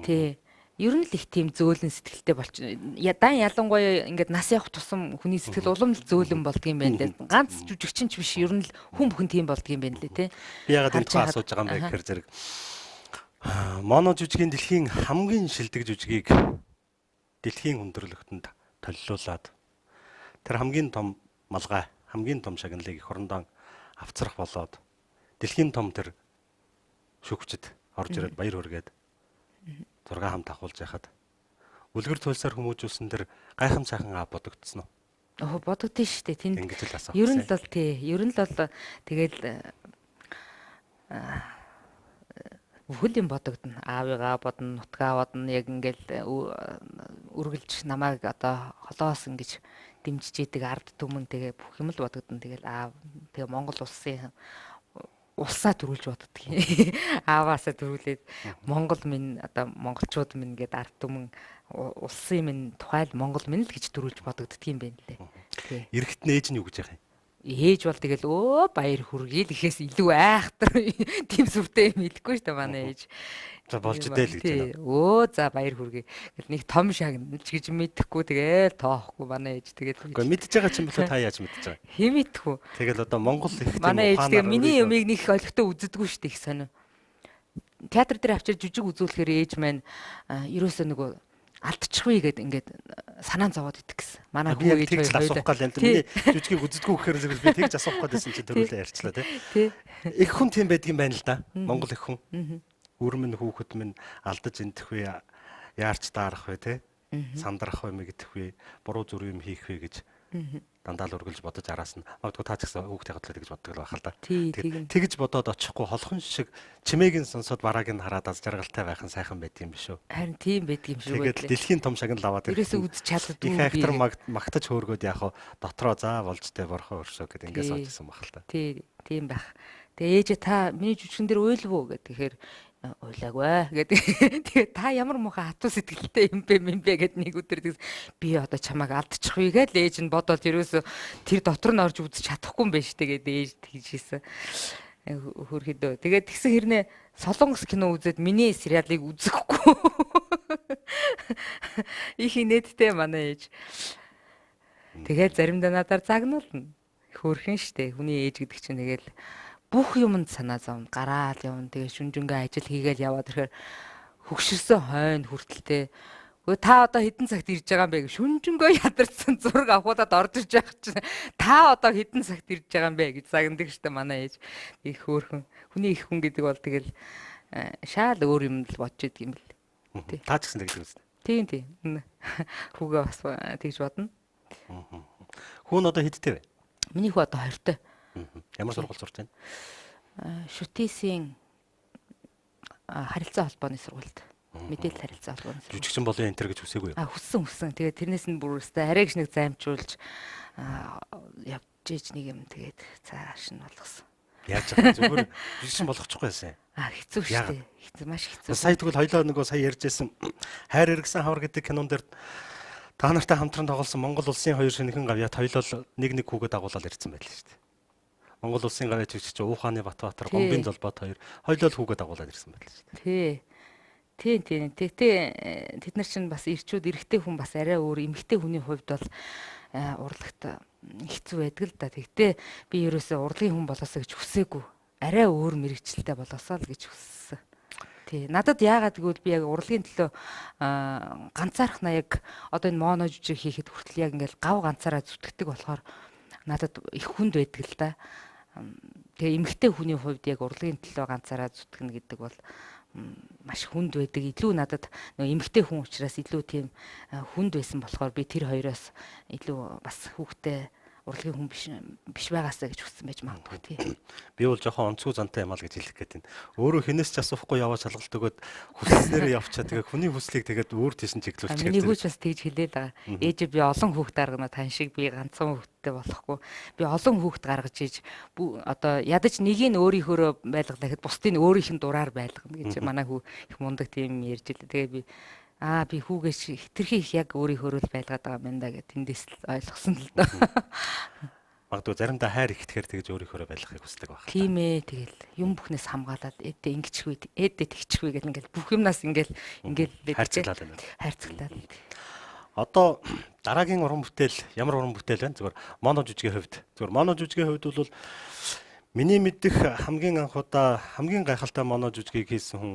Тий. Ер нь л их тийм зөөлөн сэтгэлтэй болчих. Дан ялангуяа ингээд нас явах тусам хүний сэтгэл улам л зөөлөн болдго юм байна лээ. Ганц жүжигчин ч биш, ер нь л хүн бүхэн тийм болдго юм байна лээ, тий. Би ягаад энэ тухай асууж байгаа юм бэ гэхээр зэрэг моно жүжигийн дэлхийн хамгийн шилдэг жүжигийг дэлхийн хүндрэлтөнд толилуулад тэр хамгийн том малгай, хамгийн том шагналыг эх орондоо авцрах болоод дэлхийн том тэр шүүгчд орж ирээд баяр хүргээд 6 хамт авахулж яхад үлгэр туйлсаар хүмүүжүүлсэн тэр гайхам сайхан аа бодогдсон уу? Оо, бодогдсон шүү дээ. Тэнд ингэж л асуух. Ер нь л бол тий, ер нь л бол тэгэл бүхэл юм бодогдно. Аавыгаа бодно, нутгаа бодно, яг ингээл үргэлж намайг одоо холоос ингэж дэмжиж идэг ард түмэн, тэгээ бүх юм л бодогдно. Тэгэл аав, тэгээ Монгол улсын улсаа төрүүлж боддог. Ааваасаа төрүүлээд Монгол минь, одоо монголчууд минь гээд ард түмэн улсын минь тухайл Монгол минь л гэж төрүүлж бодогддөг юм байна лээ. Тий. Эрэхт нь ээж нь юу гэж яах юм? Ээж бол тэгэл өө баяр хүргэе л гэхээс илүү айхтар тийм сүртэй юм хэлэхгүй шүү дээ манай ээж. За болж дээ л гэж байна. Өө за баяр хүргэе. Гэл нэг том шагналч гэж мэдэхгүй тэгэл тоохгүй манай ээж тэгэл. Үгүй мэдж байгаа чинь болоо та яаж мэдж байгаа? Хэм мэдхгүй. Тэгэл одоо Монгол их тийм манай ээж тэгээ миний юмыг нэг олигтой үздэггүй шүү дээ их сонио. Театр дээр авчир жүжиг үзүүлэхээр ээж маань ерөөсөө нөгөө алдчихвээ гэд ингээд санаан зовоод идэх гэсэн. Манай хүү ээж хоёр асуух гал юм. Миний жүжигийг үздэггүй гэхээр зэрэг би тэгж асуух гээд байсан чинь төрүүлээ ярьчлаа тий. Их хүн тийм байдаг юм байна л да. Монгол их хүн. Үр минь хүүхэд минь алдаж энтэх вэ, яарч даарах вэ тий. Сандрах вэ, мэгдэх вэ, буруу зүрх юм хийх вэ гэж дандаа л үргэлж бодож араас нь магадгүй та ч гэсэн хүүхдийн хөтлөө тэгж боддог л байх л да. Тэгж бодоод очихгүй холхон шиг чимээг нь сонсоод барааг нь хараад аз жаргалтай байх нь сайхан байд юм биш үү? Харин тийм байдаг юм шиг байлээ. Тэгээд дэлхийн том шагнал аваад ирсэн. Ерөөсөө үзэж чаддгүй. Их айхтар магтаж хөөргөөд яах вэ? Дотроо заа болж тэ борхоо өршөө гэд ингээс очсон байх л та. Тий, тийм байх. Тэгээ ээжээ та миний жүжигэн дээр уйлв уу гэхээр уйлаагүй гэдэг. Тэгээ та ямар муухай хатуу сэтгэлтэй юм бэ юм бэ гэд нэг өдөр тэгс би одоо чамайг алдчихвээ гэж ээж нь бодоод ерөөсөө тэр дотор нь орж үзэж чадахгүй юм байна штэ гэд ээж тэгж хийсэн. Хөрхөдөө. Тэгээд тэгсэн хэрнээ Солонгос кино үзээд миний сериалыг үзэхгүй. Их инээдтэй манай ээж. Тэгээд заримдаа надаар загнуулна. Хөөрхөн штэ. Хүний ээж гэдэг чинь тэгэл бүх юмд санаа зовно, гараал явна. Тэгээ шүнжэнгээ ажил хийгээл яваад ирэхээр хөгшөрсөн хойно хүртэлтэй. Өө та одоо хэдэн цагт ирж байгаа юм бэ гэж шүнжэнгөө ядарсан зураг авахудад орж иж байгаа чинь та одоо хэдэн цагт ирж байгаа юм бэ гэж загнадаг штэ манай ээж. Их хөөрхөн. Хүний их хүн гэдэг бол тэгэл шаал өөр юм л бодож идэг юм бэл. Тий. Та ч гэсэн тэгдэг үст. Тийм тийм. Хүүгээ бас тэгж бодно. Хүү нь одоо хэдтэй вэ? Миний хүү одоо 20-тай. Ямар сургууль сурч байна? Шүтээсийн харилцаа холбооны сургуульд. Мэдээлэл харилцаа холбооны сургууль. Жүжигчин болон энэ төр гэж хүсээгүй юу? А хүссэн. Тэгээд тэрнээс нь бүр өстой арай гэж нэг займжуулж явж иж нэг юм тэгээд цааш нь болгосон. Яаж байгаа зүгээр жүжигчин болгочихгүй байсан юм. А хэцүү шүү дээ. Хэцүү, маш хэцүү. Сая тэгвэл хоёлоо нөгөө сая ярьж байсан Хайр эргэсэн хавар гэдэг кинон дээр та нартай хамтран тоглосон Монгол улсын хоёр шинэхэн гавьяат хоёлоо нэг нэг хүүгээ дагуулаад ирсэн байлаа шүү дээ. Монгол улсын гавьяат жүжигч Ууханы Батбаатар, Гомбын Золбоот хоёр хоёлоо л хүүгээ дагуулад ирсэн байлаа шүү дээ. Тий. Тийм тийм. Тэгтээ тэд нар чинь бас ирчүүд эрэгтэй хүн бас арай өөр, эмэгтэй хүний хувьд бол урлагт хэцүү байдаг л да. Тэгтээ би ерөөсөө урлагийн хүн болоосоо гэж хүсээгүй. Арай өөр мэрэгчлээ болоосоо л гэж хүссэн. Тий. Надад яагаад гэвэл би яг урлагийн төлөө ганцаархнаа яг одоо энэ моно жүжиг хийхэд хүртэл яг ингээл гав ганцаараа зүтгэдэг болохоор надад их хүнд байдаг л да. Тэгээ эмэгтэй хүний хувьд яг урлагийн төлөө ганцаараа зүтгэнэ гэдэг бол маш хүнд байдаг. Илүү надад нөгөө эмэгтэй хүн учраас илүү тийм хүнд байсан болохоор би тэр хоёроос илүү бас хүүхдээ урлагийн хүн биш байгаасаа гэж хүссэн байж магадгүй тий. Би бол жоохон онцгой зантай юм аа л гэж хэлэх гээд байна. Өөрөө хинээс ч асуухгүй яваа шалгалт өгөөд хүсснээрээ явчаа. Тэгээ хүний хүслийг тэгээд өөр тийш нь чиглүүлчих. Миний хүүч бас тэгж хэлээд байгаа. Ээжээ би олон хүүхд гаргана тань шиг би ганцхан хүүхэдтэй болохгүй. Би олон хүүхд гаргаж иж одоо ядаж нэгийг нь өөрийнхөөрөө байлгалаа гэхэд бусдыг нь өөрийнх нь дураар байлгана гэж манай хүү их мундаг тийм ярьж илээ. Тэгээ би Аа би хүүгээ хитрхи их яг өөрийнхөө л байлгаад байгаа юм да гэд тэндээс л ойлгосон л доо. Магадгүй заримдаа хайр ихтгэхэр тэгж өөрийнхөө байлгахыг хүсдэг байх. Тийм ээ, тэгэл юм бүхнээс хамгаалаад ээдээ ингэчихгүй, ээдээ тэгчихгүй гэл ингээл бүх юмнаас ингээл ингээл хайрцаглаад байна. Хайрцаглаад. Одоо дараагийн уран бүтээл ямар уран бүтээл вэ? Зүгээр моно жүжигийн хувьд. Зүгээр моно жүжигийн хувьд бол миний мэдих хамгийн анх удаа хамгийн гайхалтай моно жүжигийг хийсэн хүн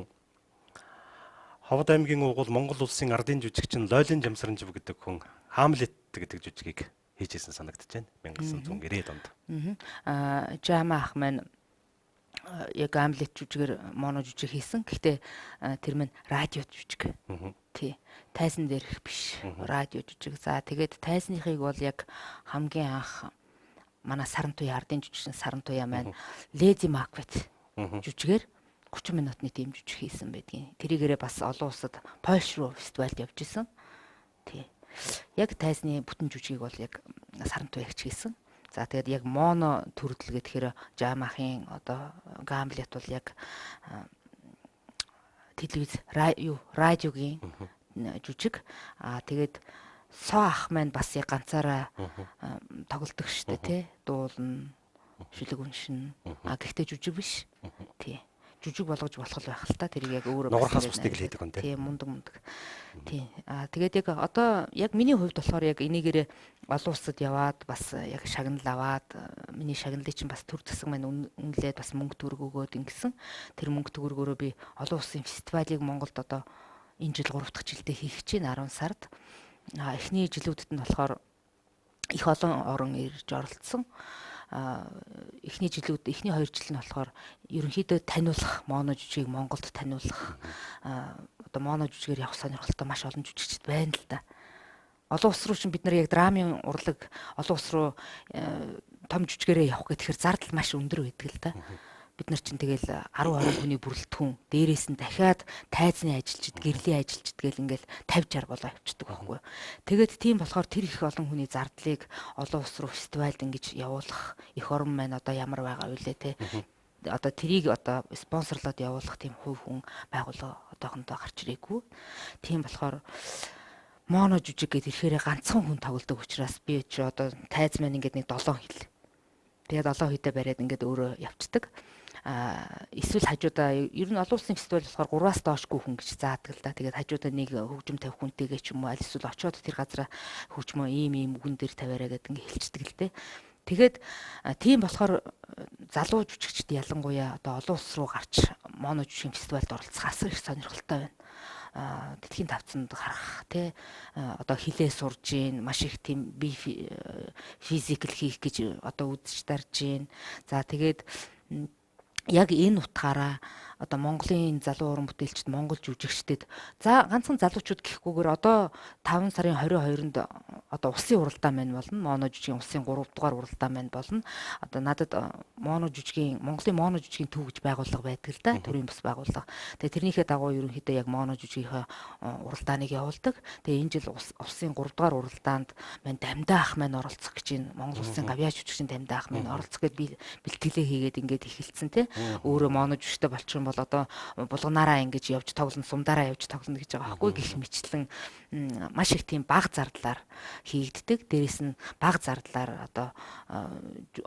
Ховд аймгийн уугуул Монгол улсын ардын жүжигчин Лойлин Жамсаранжив гэдэг хүн Хамлет гэдэг жүжигийг хийжсэн санагдаж байна. 1990-ад онд. Аа Жама ах маань яг Хамлет жүжигээр моно жүжиг хийсэн. Гэхдээ тэр мань радио жүжиг. Тий. Тайзан дээрх биш. Радио жүжиг. За тэгээд тайзныхыг бол яг хамгийн анх манай Сарантуяа ардын жүжигчин Сарантуяа маань Леди Макбет жүжигээр 30 минутны тийм жүжиг хийсэн байдгийн. Тэрийгээрээ бас олон улсад Польш руу фестивальд явж исэн. Тий. Яг тайзны бүтэн жүжигийг бол яг Сарантуягч хийсэн. За тэгээд яг моно төрөл гэхээр Жамахын одоо Гамлет бол яг телевиз радиогийн жүжиг. Аа тэгээд Со ах маань бас яг ганцаараа тоглодог штэ тий. Дуулна, шүлэг уншина. А гэхдээ жүжиг биш. Тий. Жүжиг болгож болох л байх л та. Тэрийг яг өөрөө нугархаас бусдыг л хийдэг хүн тий. Тийм, мундаг. Тий. А тэгээд яг одоо яг миний хувьд болохоор яг энийгээрээ олон улсад яваад бас яг шагнал аваад миний шагналыг чинь бас төр засаг маань үнэлээд бас мөнгө төгрөг өгөөд ингэсэн. Тэр мөнгө төгрөгөөрөө би олон улсын фестивалыг Монголд одоо энэ жил 3 дахь жилдээ хийх чинь 10 сард. А эхний жилүүдэд нь болохоор их олон орон ирж оролцсон. Эхний жилүүд, эхний 2 жил нь болохоор ерөнхийдөө таниулах, моно жүжигийг Монголд таниулах, одоо моно жүжигээр явах сонирхолтой маш олон жүжигчд байна л да. Олон улс руу чинь бид нар яг драмын урлаг олон улс руу том жүжигээрээ явах гэхээр зардал маш өндөр байдаг л да. Бид нар чинь тэгэл 10 20 хүний бүрэлдэхүүн, дээрээс нь дахиад тайзны ажилчид, гэрлийн ажилчид гэл ингээл 50 60 болоо явчихдаг байхгүй юу. Тэгээд тийм болохоор тэр их олон хүний зардлыг олон улс руу фестивальд ингэж явуулах эх орон маань одоо ямар байгаа вэ те. Одоо тэрийг одоо спонсорлоод явуулах тийм хувь хүн байгууллага одоохондоо гарч ирээгүй. Тийм болохоор моно жүжиг гэд ирэхээр ганцхан хүн тоглодог учраас би чи одоо тайз маань ингээд нэг 7 хил. Тэгээд 7 хүйдэ бариад ингээд өөрөө явцдаг. Эсвэл хажуудаа ер нь олон улсын фестивал болохоор 3-аас доошгүй хүн гэж заадаг л да. Тэгээд хажуудаа нэг хөгжим тавих хүнтэйгээ ч юм уу аль эсвэл очиод тэр газараа хөгжмөө ийм ийм үгэн дээр тавиараа гэдэг ингээд хэлцдэг л дээ. Тэгээд тийм болохоор залуу жүжигчд ялангуяа одоо олон улс руу гарч моно жүжигийн фестивальд оролцох асар их сонирхолтой байна. Тэтгэхийн тавцанд гарах тий одоо хилээ сурж гин маш их тийм би физикл хийх гэж одоо үзэж дарж гин. За тэгээд яг энэ утгаараа одоо Монголын залуу уран бүтээлчд, монгол жүжигчдэд за ганцхан залуучууд гэхгүйгээр одоо 5 сарын 22-нд одоо улсын уралдаан маань болно. Моно жүжигийн улсын 3 дугаар уралдаан маань болно. Одоо надад моно жүжигийн Монголын моно жүжигийн төв гэж байгууллага байдаг л да. Төрийн бас байгууллага. Тэгээ тэрнийхээ дагуу ерөнхийдөө яг моно жүжигийнхээ уралдааныг явуулдаг. Тэгээ энэ жил улсын 3 дугаар уралдаанд маань Дамдаа ах маань оролцох гэж байна. Монгол улсын гавьяа жүжигчин Дамдаа ах маань оролцох гэд би бэлтгэлээ хийгээд ингээд эхэлсэн те. Өөрөө моно жүжигтэй болчих юм бол одоо булганаараа ингэж явж тоглоно, сумдаараа явж тоглоно гэж байгаа байхгүй гэх мэтлэн маш их тийм баг зардлаар хийгддэг. Дээрээс нь баг зардлаар одоо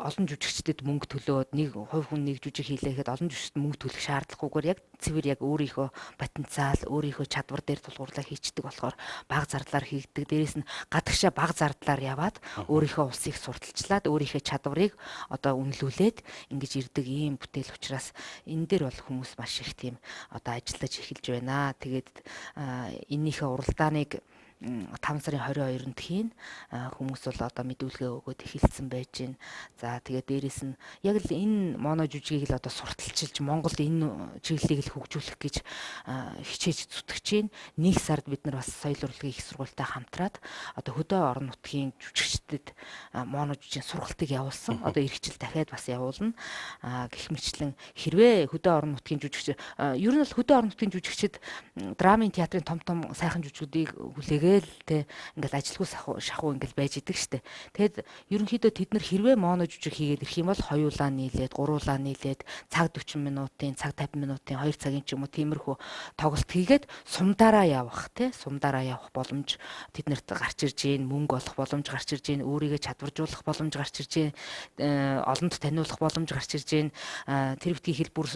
олон жүжигчдэд мөнгө төлөөд нэг хувь хүн нэг жүжиг хийлээ гэхэд олон жүжигчд мөнгө төлөх шаардлагагүйгээр яг цэвэр яг өөрийнхөө потенциал, өөрийнхөө чадвар дээр тулгуурлаа хийчдэг болохоор баг зардлаар хийгддэг. Дээрээс нь гадагшаа баг зардлаар яваад өөрийнхөө улсыг сурталчлаад өөрийнхөө чадварыг одоо үнэлүүлээд ингэж ирдэг ийм бүтээл учраас энэ дээр бол хүмүүс маш их тийм одоо ажиллаж эхэлж байна. Тэгээд эннийхээ уралдааныг 5 сарын 22-нд хийн хүмүүс бол одоо мэдүүлгээ өгөөд эхэлсэн байж байна. За тэгээд дээрэс нь яг л энэ моно жүжигийг л одоо сурталчилж Монголд энэ чиглэлийг л хөгжүүлэх гэж хичээж зүтгэж байна. Нэг сард бид нар бас соёл урлагийн их сургуультай хамтраад одоо хөдөө орон нутгийн жүжигчдэд моно жүжигийн сургалтыг явуулсан. Одоо эх жил дахиад бас явуулна. Гэх мэтлэн хэрвээ хөдөө орон нутгийн жүжигч ер нь бол хөдөө орон нутгийн жүжигчид драмын театрын том том сайхан жүжигүүдийг хүлээгээд Тэгэл те ингээл ажилгүй шахуу ингээл байж идэг штэ. Тэгэд ерөнхийдөө тэд нар хэрвээ моно жүжиг хийгээд ирэх юм бол хоёулаа нийлээд, гуруулаа нийлээд цаг 40 минутын, цаг 50 минутын, 2 цагийн ч юм уу тиймэрхүү тоглолт хийгээд сумдаараа явах те, сумдаараа явах боломж тэднэрт гарч ирж гин, мөнгө олох боломж гарч ирж гин, өөрийгөө чадваржуулах боломж гарч ирж гин, олонд таниулах боломж гарч ирж гин. Тэр битгий хэл бүр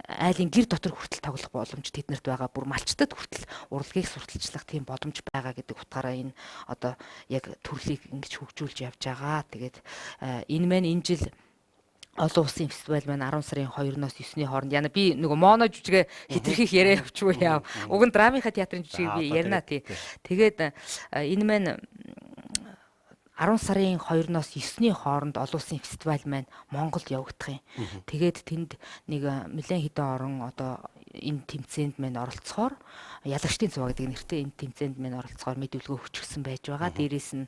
айлын гэр дотор хүртэл тоглох боломж тэднэрт байгаа. Бүр малчтад хүртэл урлагийг сурталчлах тийм боломж байгаа гэдэг утгаараа энэ одоо яг төрлийг ингэж хөгжүүлж явж байгаа. Тэгээд энэ маань энэ жил олон улсын фестивал маань 10 сарын 2-ноос 9-ний хооронд яна би нөгөө моно жүжигээ хитрхих яриа явчихгүй яав. Уг нь драмынхаа театрын жүжигийг би ярина тий. Тэгээд энэ маань 10 сарын 2-ноос 9-ний хооронд олон улсын фестивал маань Монголд явагдах юм. Тэгээд тэнд нэг нэлээд хэдэн орон одоо энэ тэмцээнд маань оролцохоор ялагчдын цуваа гэдэг нэртэй энэ тэмцээнд маань оролцохоор мэдүүлгөө хүчгсэн байж байгаа. Дээрээс нь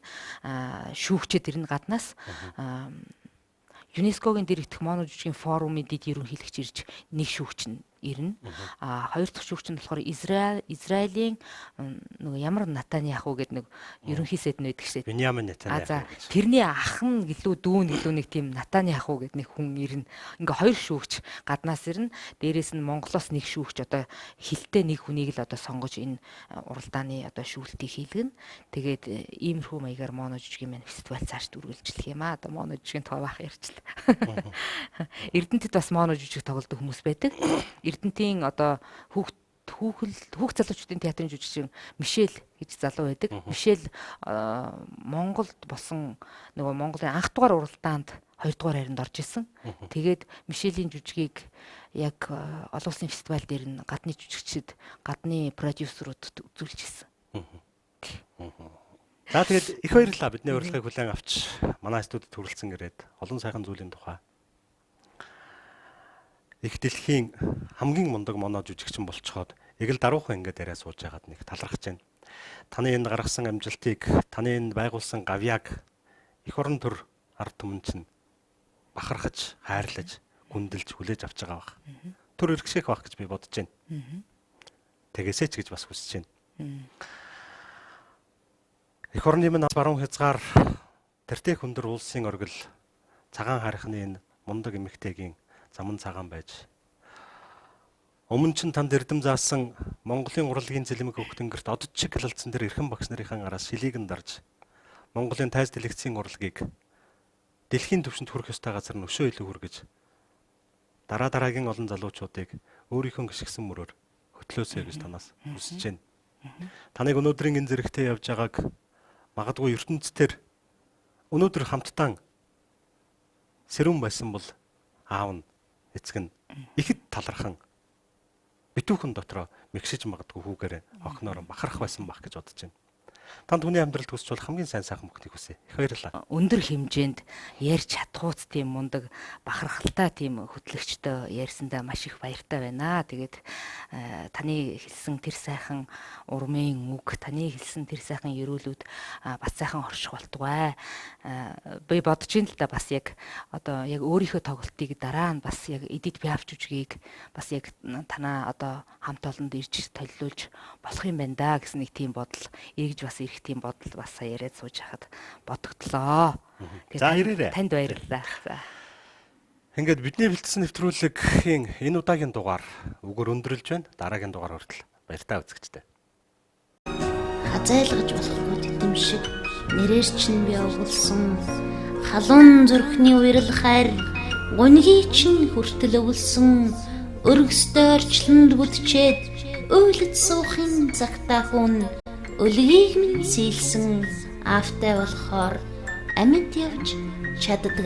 шүүгчэд ирнэ гаднаас ЮНЕСКО-гийн дэрэгдэх моно жүжигийн форумын дэд ерөнхийлөгч ирж нэг шүүгч нь ирнэ. А хоёр дахь шүүгч нь болохоор Израилийн нөгөө ямар Натаньяху гэдэг нэг ерөнхий сайд нь байдаг шээ. Беньямин Нетаньяху. За тэрний ах нь гэлүү дүү нь гэлүү нэг тийм Натаньяху гэдэг нэг хүн ирнэ. Ингээ хоёр шүүгч гаднаас ирнэ. Дээрээс нь Монголоос нэг шүүгч одоо хилтэй нэг хүнийг л одоо сонгож энэ уралдааны одоо шүүлтийг хийлгэнэ. Тэгээд иймэрхүү маягаар моно жүжигийн маань фестивал цааш үргэлжлэх юм аа. Одоо моно жүжигийн тухай баах ярьчлаа. Эрдэнэтэд бас моно жүжиг тоглодог хүмүүс байдаг. Эрдэнтийн одоо хүүхд залуучуудын театрын жүжигчин Мишель гэж залуу байдаг. Мишель Монголд болсон нөгөө Монголын анх дугаар уралдаанд 2 дугаар хайранд орж исэн. Тэгээд Мишелийн жүжигийг яг олон улсын фестивал дээр нь гадны жүжигчид, гадны продюсеруудад үзүүлж исэн. За тэгээд их баярлалаа. Бидний урилгыг хүлээн авч манай студид хүрэлцэн ирээд олон сайхан зүйлийн тухай их дэлхийн хамгийн мундаг моно жүжигчин болцоход яг л даруухан ингээд яриа сууж байгаад нэг талархаж байна. Таны энд гаргасан амжилтыг, таны энд байгуулсан гавьяаг эх орон төр ард түмэн чинь бахархаж, хайрлаж, гүндэлж хүлээж авч байгаа бах. Төр иргэших байх гэж би бодож байна. Тэгээсэй ч гэж бас хүсэж байна. Эх орны минь баруун хязгаар тэртээ хүндэр улсын оргил цагаан харихны энэ мундаг эмэгтэйгийн заман цагаан байж өмнө чинь танд эрдэм заасан Монголын урлагийн зэлмэг өгтөнгөрт одод чиг хэлэлцэн дээр эрхэм багш нарын араас шилийг нь дарж Монголын тайз дэлгэцийн урлагийг дэлхийн түвшинд хүрэх ёстой газар нь өшөө илүү хүргэж дараа дараагийн олон залуучуудыг өөрийнхөө гიშгсэн мөрөөр хөтлөөсэй гэж танаас хүсэж байна. Таныг өнөөдрийн энэ зэрэгтээ явж байгааг магадгүй ертөнцийн өнөөдөр хамтдаа сэрүүн байсан бол аав нь эцэг нь ихэд талархан битүүхэн дотроо мэгшиж магадгүй хүүгээрээ охиноор бахарх байсан байх гэж бодож байна. Танд хүний амьдралд хүсч бол хамгийн сайн сайхан бүхнийг хүсье. Их баярлалаа. Өндөр хэмжээнд ярьж чадхууц тийм мундаг бахархалтай тийм хөтлөгчтэй ярьсандаа маш их баяртай байна. Тэгээд таны хэлсэн тэр сайхан урмын үг, таны хэлсэн тэр сайхан ерөөлүүд бас сайхан орших болтугай. Би бодож ин л да бас яг одоо яг өөрийнхөө тоглолтыг дараа нь бас яг Эдит Пиаф жүжигийг бас яг танаа одоо хамт олонд ирж толиулж болох юм байна да гэсэн нэг тийм бодол эргэж бас ирэх тийм бодол бас сая яриад сууж хахад бодогдлоо. За ирээрэй. Танд баярлалаа. За. Ингээд бидний бэлтгэсэн нэвтрүүлгийн энэ удаагийн дугаар үгээр өндөрлж байна. Дараагийн дугаар хүртэл баяртай үзэгчдээ. Хазайлгаж болохгүй титэм шиг нэрээр чинь би овголсон. Халуун зүрхний уярл хайр гуньгийн чинь хүртэл өвлсөн. Өргөстэй орчлонд бүдчээд уйлд суухын цагтаа хүн өлгийг минь сийлсэн аавтай болохоор амьд явж чаддаг.